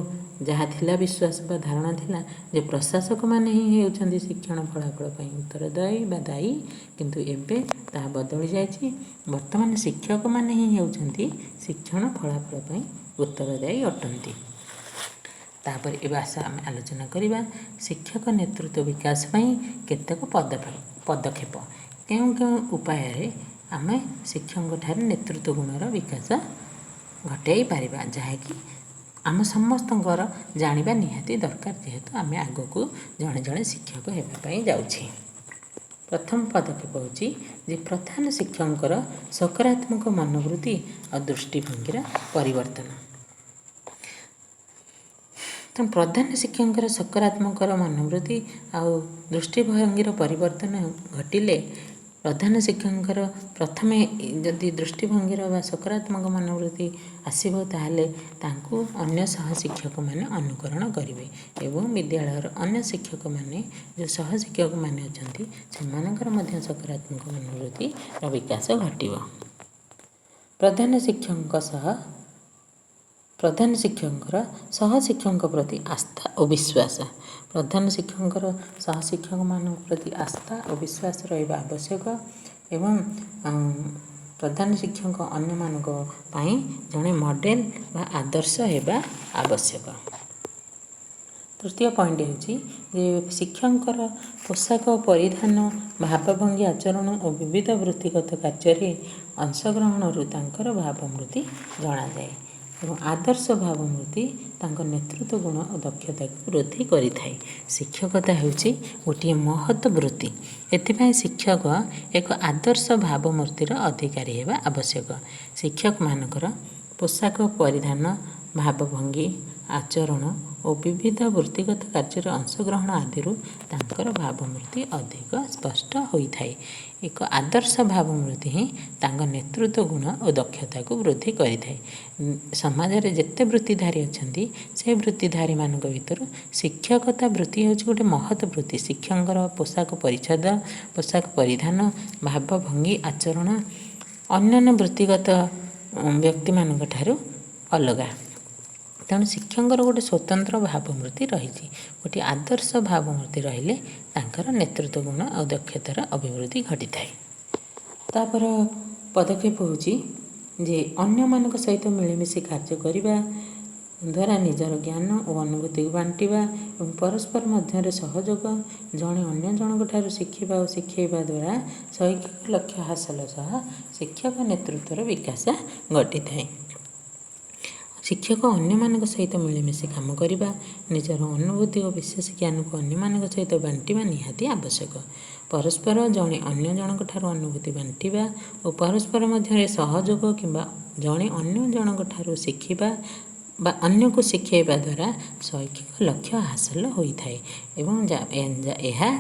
ଯାହା ଥିଲା ବିଶ୍ୱାସ ବା ଧାରଣା ଥିଲା ଯେ ପ୍ରଶାସକମାନେ ହିଁ ହେଉଛନ୍ତି ଶିକ୍ଷଣ ଫଳାଫଳ ପାଇଁ ଉତ୍ତରଦାୟୀ ବା ଦାୟୀ, କିନ୍ତୁ ଏବେ ତାହା ବଦଳି ଯାଇଛି। ବର୍ତ୍ତମାନ ଶିକ୍ଷକମାନେ ହିଁ ହେଉଛନ୍ତି ଶିକ୍ଷଣ ଫଳାଫଳ ପାଇଁ ଉତ୍ତରଦାୟୀ ଅଟନ୍ତି। ତାପରେ ଏବେ ଆସ ଆମେ ଆଲୋଚନା କରିବା ଶିକ୍ଷକ ନେତୃତ୍ୱ ବିକାଶ ପାଇଁ କେତେକ ପଦକ୍ଷେପ। କେଉଁ କେଉଁ ଉପାୟରେ ଆମେ ଶିକ୍ଷକଙ୍କ ଠାରେ ନେତୃତ୍ୱ ଗୁଣର ବିକାଶ ଘଟାଇ ପାରିବା, ଯାହାକି ଆମ ସମସ୍ତଙ୍କର ଜାଣିବା ନିହାତି ଦରକାର, ଯେହେତୁ ଆମେ ଆଗକୁ ଜଣେ ଜଣେ ଶିକ୍ଷକ ହେବା ପାଇଁ ଯାଉଛେ। ପ୍ରଥମ ପଦକ୍ଷେପ ହେଉଛି ଯେ ପ୍ରଧାନ ଶିକ୍ଷକଙ୍କର ସକାରାତ୍ମକ ମନୋବୃତ୍ତି ଆଉ ଦୃଷ୍ଟିଭଙ୍ଗୀର ପରିବର୍ତ୍ତନ। ତେଣୁ ପ୍ରଧାନ ଶିକ୍ଷକଙ୍କର ସକାରାତ୍ମକର ମନୋବୃତ୍ତି ଆଉ ଦୃଷ୍ଟିଭଙ୍ଗୀର ପରିବର୍ତ୍ତନ ଘଟିଲେ, ପ୍ରଧାନ ଶିକ୍ଷକଙ୍କର ପ୍ରଥମେ ଯଦି ଦୃଷ୍ଟିଭଙ୍ଗୀର ବା ସକାରାତ୍ମକ ମନୋବୃତ୍ତି ଆସିବ, ତାହେଲେ ତାଙ୍କୁ ଅନ୍ୟ ସହ ଶିକ୍ଷକମାନେ ଅନୁକରଣ କରିବେ ଏବଂ ବିଦ୍ୟାଳୟର ଅନ୍ୟ ଶିକ୍ଷକମାନେ, ଯେଉଁ ସହ ଶିକ୍ଷକମାନେ ଅଛନ୍ତି, ସେମାନଙ୍କର ମଧ୍ୟ ସକାରାତ୍ମକ ମନୋବୃତ୍ତିର ବିକାଶ ଘଟିବ। ପ୍ରଧାନ ଶିକ୍ଷକଙ୍କର ସହ ଶିକ୍ଷକଙ୍କ ପ୍ରତି ଆସ୍ଥା ଓ ବିଶ୍ୱାସ। ପ୍ରଧାନ ଶିକ୍ଷକଙ୍କର ସହ ଶିକ୍ଷକମାନଙ୍କ ପ୍ରତି ଆସ୍ଥା ଓ ବିଶ୍ୱାସ ରହିବା ଆବଶ୍ୟକ ଏବଂ ପ୍ରଧାନ ଶିକ୍ଷକ ଅନ୍ୟମାନଙ୍କ ପାଇଁ ଜଣେ ମଡ଼େଲ ବା ଆଦର୍ଶ ହେବା ଆବଶ୍ୟକ। ତୃତୀୟ ପଏଣ୍ଟ ହେଉଛି ଯେ ଶିକ୍ଷକଙ୍କର ପୋଷାକ ପରିଧାନ, ଭାବଭଙ୍ଗୀ, ଆଚରଣ ଓ ବିବିଧ ବୃତ୍ତିଗତ କାର୍ଯ୍ୟରେ ଅଂଶଗ୍ରହଣରୁ ତାଙ୍କର ଭାବମୂର୍ତ୍ତି ଜଣାଯାଏ ଏବଂ ଆଦର୍ଶ ଭାବମୂର୍ତ୍ତି ତାଙ୍କ ନେତୃତ୍ୱ ଗୁଣ ଓ ଦକ୍ଷତାକୁ ବୃଦ୍ଧି କରିଥାଏ। ଶିକ୍ଷକତା ହେଉଛି ଗୋଟିଏ ମହତ୍ ବୃତ୍ତି। ଏଥିପାଇଁ ଶିକ୍ଷକ ଏକ ଆଦର୍ଶ ଭାବମୂର୍ତ୍ତିର ଅଧିକାରୀ ହେବା ଆବଶ୍ୟକ। ଶିକ୍ଷକମାନଙ୍କର ପୋଷାକ ପରିଧାନ, ଭାବଭଙ୍ଗୀ, ଆଚରଣ ଓ ବିବିଧ ବୃତ୍ତିଗତ କାର୍ଯ୍ୟରେ ଅଂଶଗ୍ରହଣ ଆଦିରୁ ତାଙ୍କର ଭାବମୂର୍ତ୍ତି ଅଧିକ ସ୍ପଷ୍ଟ ହୋଇଥାଏ। ଏକ ଆଦର୍ଶ ଭାବମୂର୍ତ୍ତି ହିଁ ତାଙ୍କ ନେତୃତ୍ୱ ଗୁଣ ଓ ଦକ୍ଷତାକୁ ବୃଦ୍ଧି କରିଥାଏ। ସମାଜରେ ଯେତେ ବୃତ୍ତିଧାରୀ ଅଛନ୍ତି, ସେ ବୃତ୍ତିଧାରୀମାନଙ୍କ ଭିତରୁ ଶିକ୍ଷକତା ବୃତ୍ତି ହେଉଛି ଗୋଟେ ମହତ୍ ବୃତ୍ତି। ଶିକ୍ଷକଙ୍କର ପୋଷାକ ପରିଚ୍ଛଦ, ପୋଷାକ ପରିଧାନ, ଭାବଭଙ୍ଗୀ, ଆଚରଣ ଅନ୍ୟାନ୍ୟ ବୃତ୍ତିଗତ ବ୍ୟକ୍ତିମାନଙ୍କ ଠାରୁ ଅଲଗା। ତେଣୁ ଶିକ୍ଷକଙ୍କର ଗୋଟେ ସ୍ୱତନ୍ତ୍ର ଭାବମୂର୍ତ୍ତି ରହିଛି। ଗୋଟିଏ ଆଦର୍ଶ ଭାବମୂର୍ତ୍ତି ରହିଲେ ତାଙ୍କର ନେତୃତ୍ୱ ଗୁଣ ଆଉ ଦକ୍ଷତାର ଅଭିବୃଦ୍ଧି ଘଟିଥାଏ। ତାପର ପଦକ୍ଷେପ ହେଉଛି ଯେ ଅନ୍ୟମାନଙ୍କ ସହିତ ମିଳିମିଶି କାର୍ଯ୍ୟ କରିବା ଦ୍ୱାରା ନିଜର ଜ୍ଞାନ ଓ ଅନୁଭୂତିକୁ ବାଣ୍ଟିବା ଏବଂ ପରସ୍ପର ମଧ୍ୟରେ ସହଯୋଗ, ଜଣେ ଅନ୍ୟ ଜଣଙ୍କ ଠାରୁ ଶିଖିବା ଓ ଶିଖେଇବା ଦ୍ୱାରା ଶୈକ୍ଷିକ ଲକ୍ଷ୍ୟ ହାସଲ ସହ ଶିକ୍ଷକ ନେତୃତ୍ୱର ବିକାଶ ଘଟିଥାଏ। ଶିକ୍ଷକ ଅନ୍ୟମାନଙ୍କ ସହିତ ମିଳିମିଶି କାମ କରିବା, ନିଜର ଅନୁଭୂତି ଓ ବିଶେଷ ଜ୍ଞାନକୁ ଅନ୍ୟମାନଙ୍କ ସହିତ ବାଣ୍ଟିବା ନିହାତି ଆବଶ୍ୟକ। ପରସ୍ପର ଜଣେ ଅନ୍ୟ ଜଣଙ୍କ ଠାରୁ ଅନୁଭୂତି ବାଣ୍ଟିବା ଓ ପରସ୍ପର ମଧ୍ୟରେ ସହଯୋଗ କିମ୍ବା ଜଣେ ଅନ୍ୟ ଜଣଙ୍କ ଠାରୁ ଶିଖିବା ବା ଅନ୍ୟକୁ ଶିଖାଇବା ଦ୍ୱାରା ଶୈକ୍ଷିକ ଲକ୍ଷ୍ୟ ହାସଲ ହୋଇଥାଏ ଏବଂ ଏହା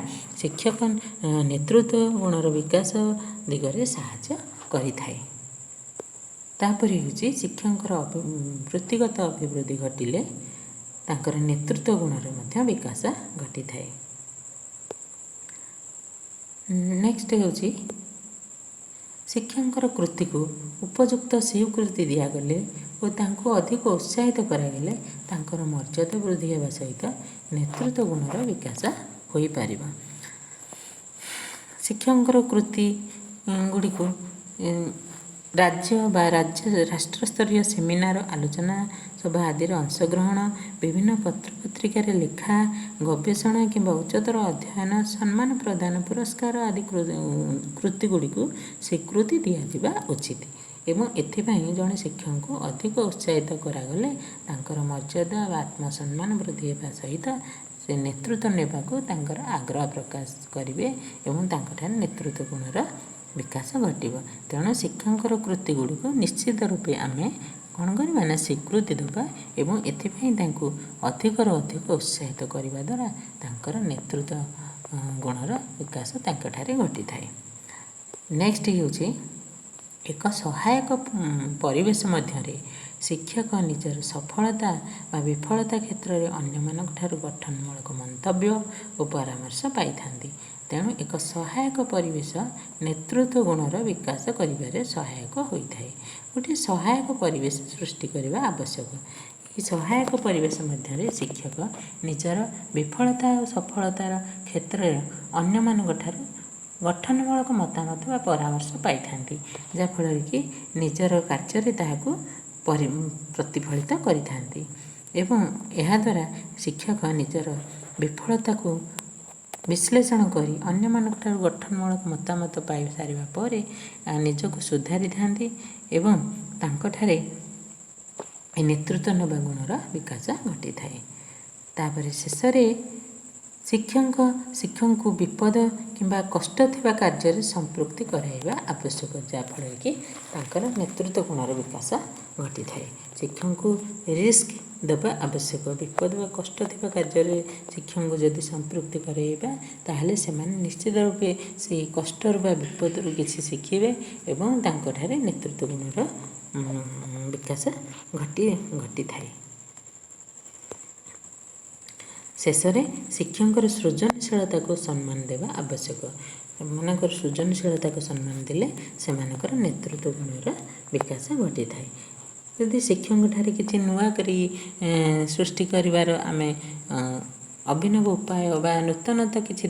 ଶିକ୍ଷକ ନେତୃତ୍ୱ ଗୁଣର ବିକାଶ ଦିଗରେ ସାହାଯ୍ୟ କରିଥାଏ। ତାପରେ ହେଉଛି ଶିକ୍ଷକଙ୍କର ବୃତ୍ତିଗତ ଅଭିବୃଦ୍ଧି ଘଟିଲେ ତାଙ୍କର ନେତୃତ୍ୱ ଗୁଣର ମଧ୍ୟ ବିକାଶ ଘଟିଥାଏ। ନେକ୍ସଟ ହେଉଛି ଶିକ୍ଷକଙ୍କର କୃତିକୁ ଉପଯୁକ୍ତ ସ୍ୱୀକୃତି ଦିଆଗଲେ ଓ ତାଙ୍କୁ ଅଧିକ ଉତ୍ସାହିତ କରାଗଲେ ତାଙ୍କର ମର୍ଯ୍ୟାଦା ବୃଦ୍ଧି ହେବା ସହିତ ନେତୃତ୍ୱ ଗୁଣର ବିକାଶ ହୋଇପାରିବ। ଶିକ୍ଷକଙ୍କର କୃତି ଗୁଡ଼ିକୁ ରାଜ୍ୟ ବା ରାଷ୍ଟ୍ରସ୍ତରୀୟ ସେମିନାର, ଆଲୋଚନା ସଭା ଆଦିରେ ଅଂଶଗ୍ରହଣ, ବିଭିନ୍ନ ପତ୍ରପତ୍ରିକାରେ ଲେଖା, ଗବେଷଣା କିମ୍ବା ଉଚ୍ଚତର ଅଧ୍ୟୟନ, ସମ୍ମାନ ପ୍ରଦାନ, ପୁରସ୍କାର ଆଦି କୃତିଗୁଡ଼ିକୁ ସ୍ୱୀକୃତି ଦିଆଯିବା ଉଚିତ। ଏବଂ ଏଥିପାଇଁ ଜଣେ ଶିକ୍ଷକଙ୍କୁ ଅଧିକ ଉତ୍ସାହିତ କରାଗଲେ ତାଙ୍କର ମର୍ଯ୍ୟାଦା ବା ଆତ୍ମସମ୍ମାନ ବୃଦ୍ଧି ହେବା ସହିତ ସେ ନେତୃତ୍ୱ ନେବାକୁ ତାଙ୍କର ଆଗ୍ରହ ପ୍ରକାଶ କରିବେ ଏବଂ ତାଙ୍କଠାରେ ନେତୃତ୍ୱ ଗୁଣର ବିକାଶ ଘଟିବ। ତେଣୁ ଶିକ୍ଷକଙ୍କର କୃତି ଗୁଡ଼ିକୁ ନିଶ୍ଚିତ ରୂପେ ଆମେ କ'ଣ କରିବା ନା ସ୍ୱୀକୃତି ଦେବା ଏବଂ ଏଥିପାଇଁ ତାଙ୍କୁ ଅଧିକରୁ ଅଧିକ ଉତ୍ସାହିତ କରିବା ଦ୍ୱାରା ତାଙ୍କର ନେତୃତ୍ୱ ଗୁଣର ବିକାଶ ତାଙ୍କଠାରେ ଘଟିଥାଏ। ନେକ୍ସଟ ହେଉଛି, ଏକ ସହାୟକ ପରିବେଶ ମଧ୍ୟରେ ଶିକ୍ଷକ ନିଜର ସଫଳତା ବା ବିଫଳତା କ୍ଷେତ୍ରରେ ଅନ୍ୟମାନଙ୍କ ଠାରୁ ଗଠନମୂଳକ ମନ୍ତବ୍ୟ ଓ ପରାମର୍ଶ ପାଇଥାନ୍ତି। ତେଣୁ ଏକ ସହାୟକ ପରିବେଶ ନେତୃତ୍ୱ ଗୁଣର ବିକାଶ କରିବାରେ ସହାୟକ ହୋଇଥାଏ। ଗୋଟିଏ ସହାୟକ ପରିବେଶ ସୃଷ୍ଟି କରିବା ଆବଶ୍ୟକ। ଏହି ସହାୟକ ପରିବେଶ ମଧ୍ୟରେ ଶିକ୍ଷକ ନିଜର ବିଫଳତା ଓ ସଫଳତାର କ୍ଷେତ୍ରରେ ଅନ୍ୟମାନଙ୍କ ଠାରୁ ଗଠନମୂଳକ ମତାମତ ବା ପରାମର୍ଶ ପାଇଥାନ୍ତି, ଯାହାଫଳରେ କି ନିଜର କାର୍ଯ୍ୟରେ ତାହାକୁ ପ୍ରତିଫଳିତ କରିଥାନ୍ତି। ଏବଂ ଏହାଦ୍ୱାରା ଶିକ୍ଷକ ନିଜର ବିଫଳତାକୁ ବିଶ୍ଳେଷଣ କରି ଅନ୍ୟମାନଙ୍କ ଠାରୁ ଗଠନମୂଳକ ମତାମତ ପାଇସାରିବା ପରେ ନିଜକୁ ସୁଧାରିଥାନ୍ତି ଏବଂ ତାଙ୍କଠାରେ ଏ ନେତୃତ୍ୱ ନେବା ଗୁଣର ବିକାଶ ଘଟିଥାଏ। ତାପରେ ଶେଷରେ ଶିକ୍ଷକଙ୍କୁ ବିପଦ କିମ୍ବା କଷ୍ଟ ଥିବା କାର୍ଯ୍ୟରେ ସମ୍ପୃକ୍ତି କରାଇବା ଆବଶ୍ୟକ, ଯାହାଫଳରେ କି ତାଙ୍କର ନେତୃତ୍ୱ ଗୁଣର ବିକାଶ ଘଟିଥାଏ। ଶିକ୍ଷକଙ୍କୁ ରିସ୍କ ଦେବା ଆବଶ୍ୟକ। ବିପଦ ବା କଷ୍ଟ ଥିବା କାର୍ଯ୍ୟରେ ଶିକ୍ଷକଙ୍କୁ ଯଦି ସମ୍ପୃକ୍ତି କରାଇବା, ତାହେଲେ ସେମାନେ ନିଶ୍ଚିତ ରୂପେ ସେଇ କଷ୍ଟରୁ ବା ବିପଦରୁ କିଛି ଶିଖିବେ ଏବଂ ତାଙ୍କଠାରେ ନେତୃତ୍ୱ ଗୁଣର ବିକାଶ ଘଟିଥାଏ। ଶେଷରେ ଶିକ୍ଷକଙ୍କର ସୃଜନଶୀଳତାକୁ ସମ୍ମାନ ଦେବା ଆବଶ୍ୟକ। ସେମାନଙ୍କର ସୃଜନଶୀଳତାକୁ ସମ୍ମାନ ଦେଲେ ସେମାନଙ୍କର ନେତୃତ୍ୱ ଗୁଣର ବିକାଶ ଘଟିଥାଏ। ଯଦି ଶିକ୍ଷକଙ୍କ ଠାରେ କିଛି ନୂଆ କରି ସୃଷ୍ଟି କରିବାର ଆମେ ଅଭିନବ ଉପାୟ ବା ନୂତନତା କିଛି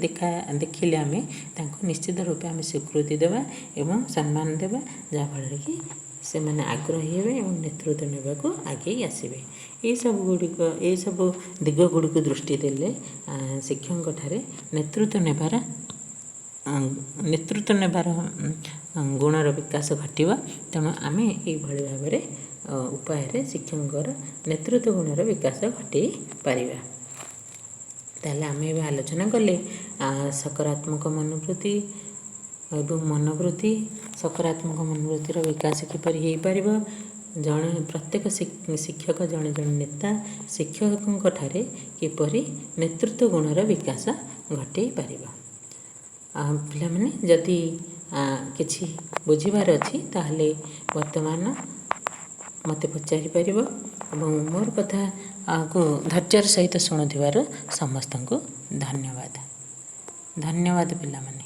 ଦେଖିଲେ, ଆମେ ତାଙ୍କୁ ନିଶ୍ଚିତ ରୂପେ ଆମେ ସ୍ୱୀକୃତି ଦେବା ଏବଂ ସମ୍ମାନ ଦେବା, ଯାହାଫଳରେ କି ସେମାନେ ଆଗ୍ରହୀ ହେବେ ଏବଂ ନେତୃତ୍ୱ ନେବାକୁ ଆଗେଇ ଆସିବେ। ଏହିସବୁ ଦିଗ ଗୁଡ଼ିକୁ ଦୃଷ୍ଟି ଦେଲେ ଶିକ୍ଷକଙ୍କ ଠାରେ ନେତୃତ୍ୱ ନେବାର ଗୁଣର ବିକାଶ ଘଟିବ। ତେଣୁ ଆମେ ଏଇଭଳି ଭାବରେ ଉପାୟରେ ଶିକ୍ଷକଙ୍କର ନେତୃତ୍ୱ ଗୁଣର ବିକାଶ ଘଟେଇ ପାରିବା। ତାହେଲେ ଆମେ ଏବେ ଆଲୋଚନା କଲେ ସକାରାତ୍ମକ ମନୋବୃତ୍ତି ଏବଂ ମନୋବୃତ୍ତି, ସକାରାତ୍ମକ ମନୋବୃତ୍ତିର ବିକାଶ କିପରି ହେଇପାରିବ, ଜଣେ ପ୍ରତ୍ୟେକ ଶିକ୍ଷକ ଜଣେ ଜଣେ ନେତା, ଶିକ୍ଷକଙ୍କ ଠାରେ କିପରି ନେତୃତ୍ୱ ଗୁଣର ବିକାଶ ଘଟେଇ ପାରିବ। ପିଲାମାନେ, ଯଦି କିଛି ବୁଝିବାର ଅଛି, ତାହେଲେ ବର୍ତ୍ତମାନ ମୋତେ ପଚାରିପାରିବ। ଏବଂ ମୋର କଥାକୁ ଧୈର୍ଯ୍ୟର ସହିତ ଶୁଣୁଥିବାରୁ ସମସ୍ତଙ୍କୁ ଧନ୍ୟବାଦ। ଧନ୍ୟବାଦ ପିଲାମାନେ।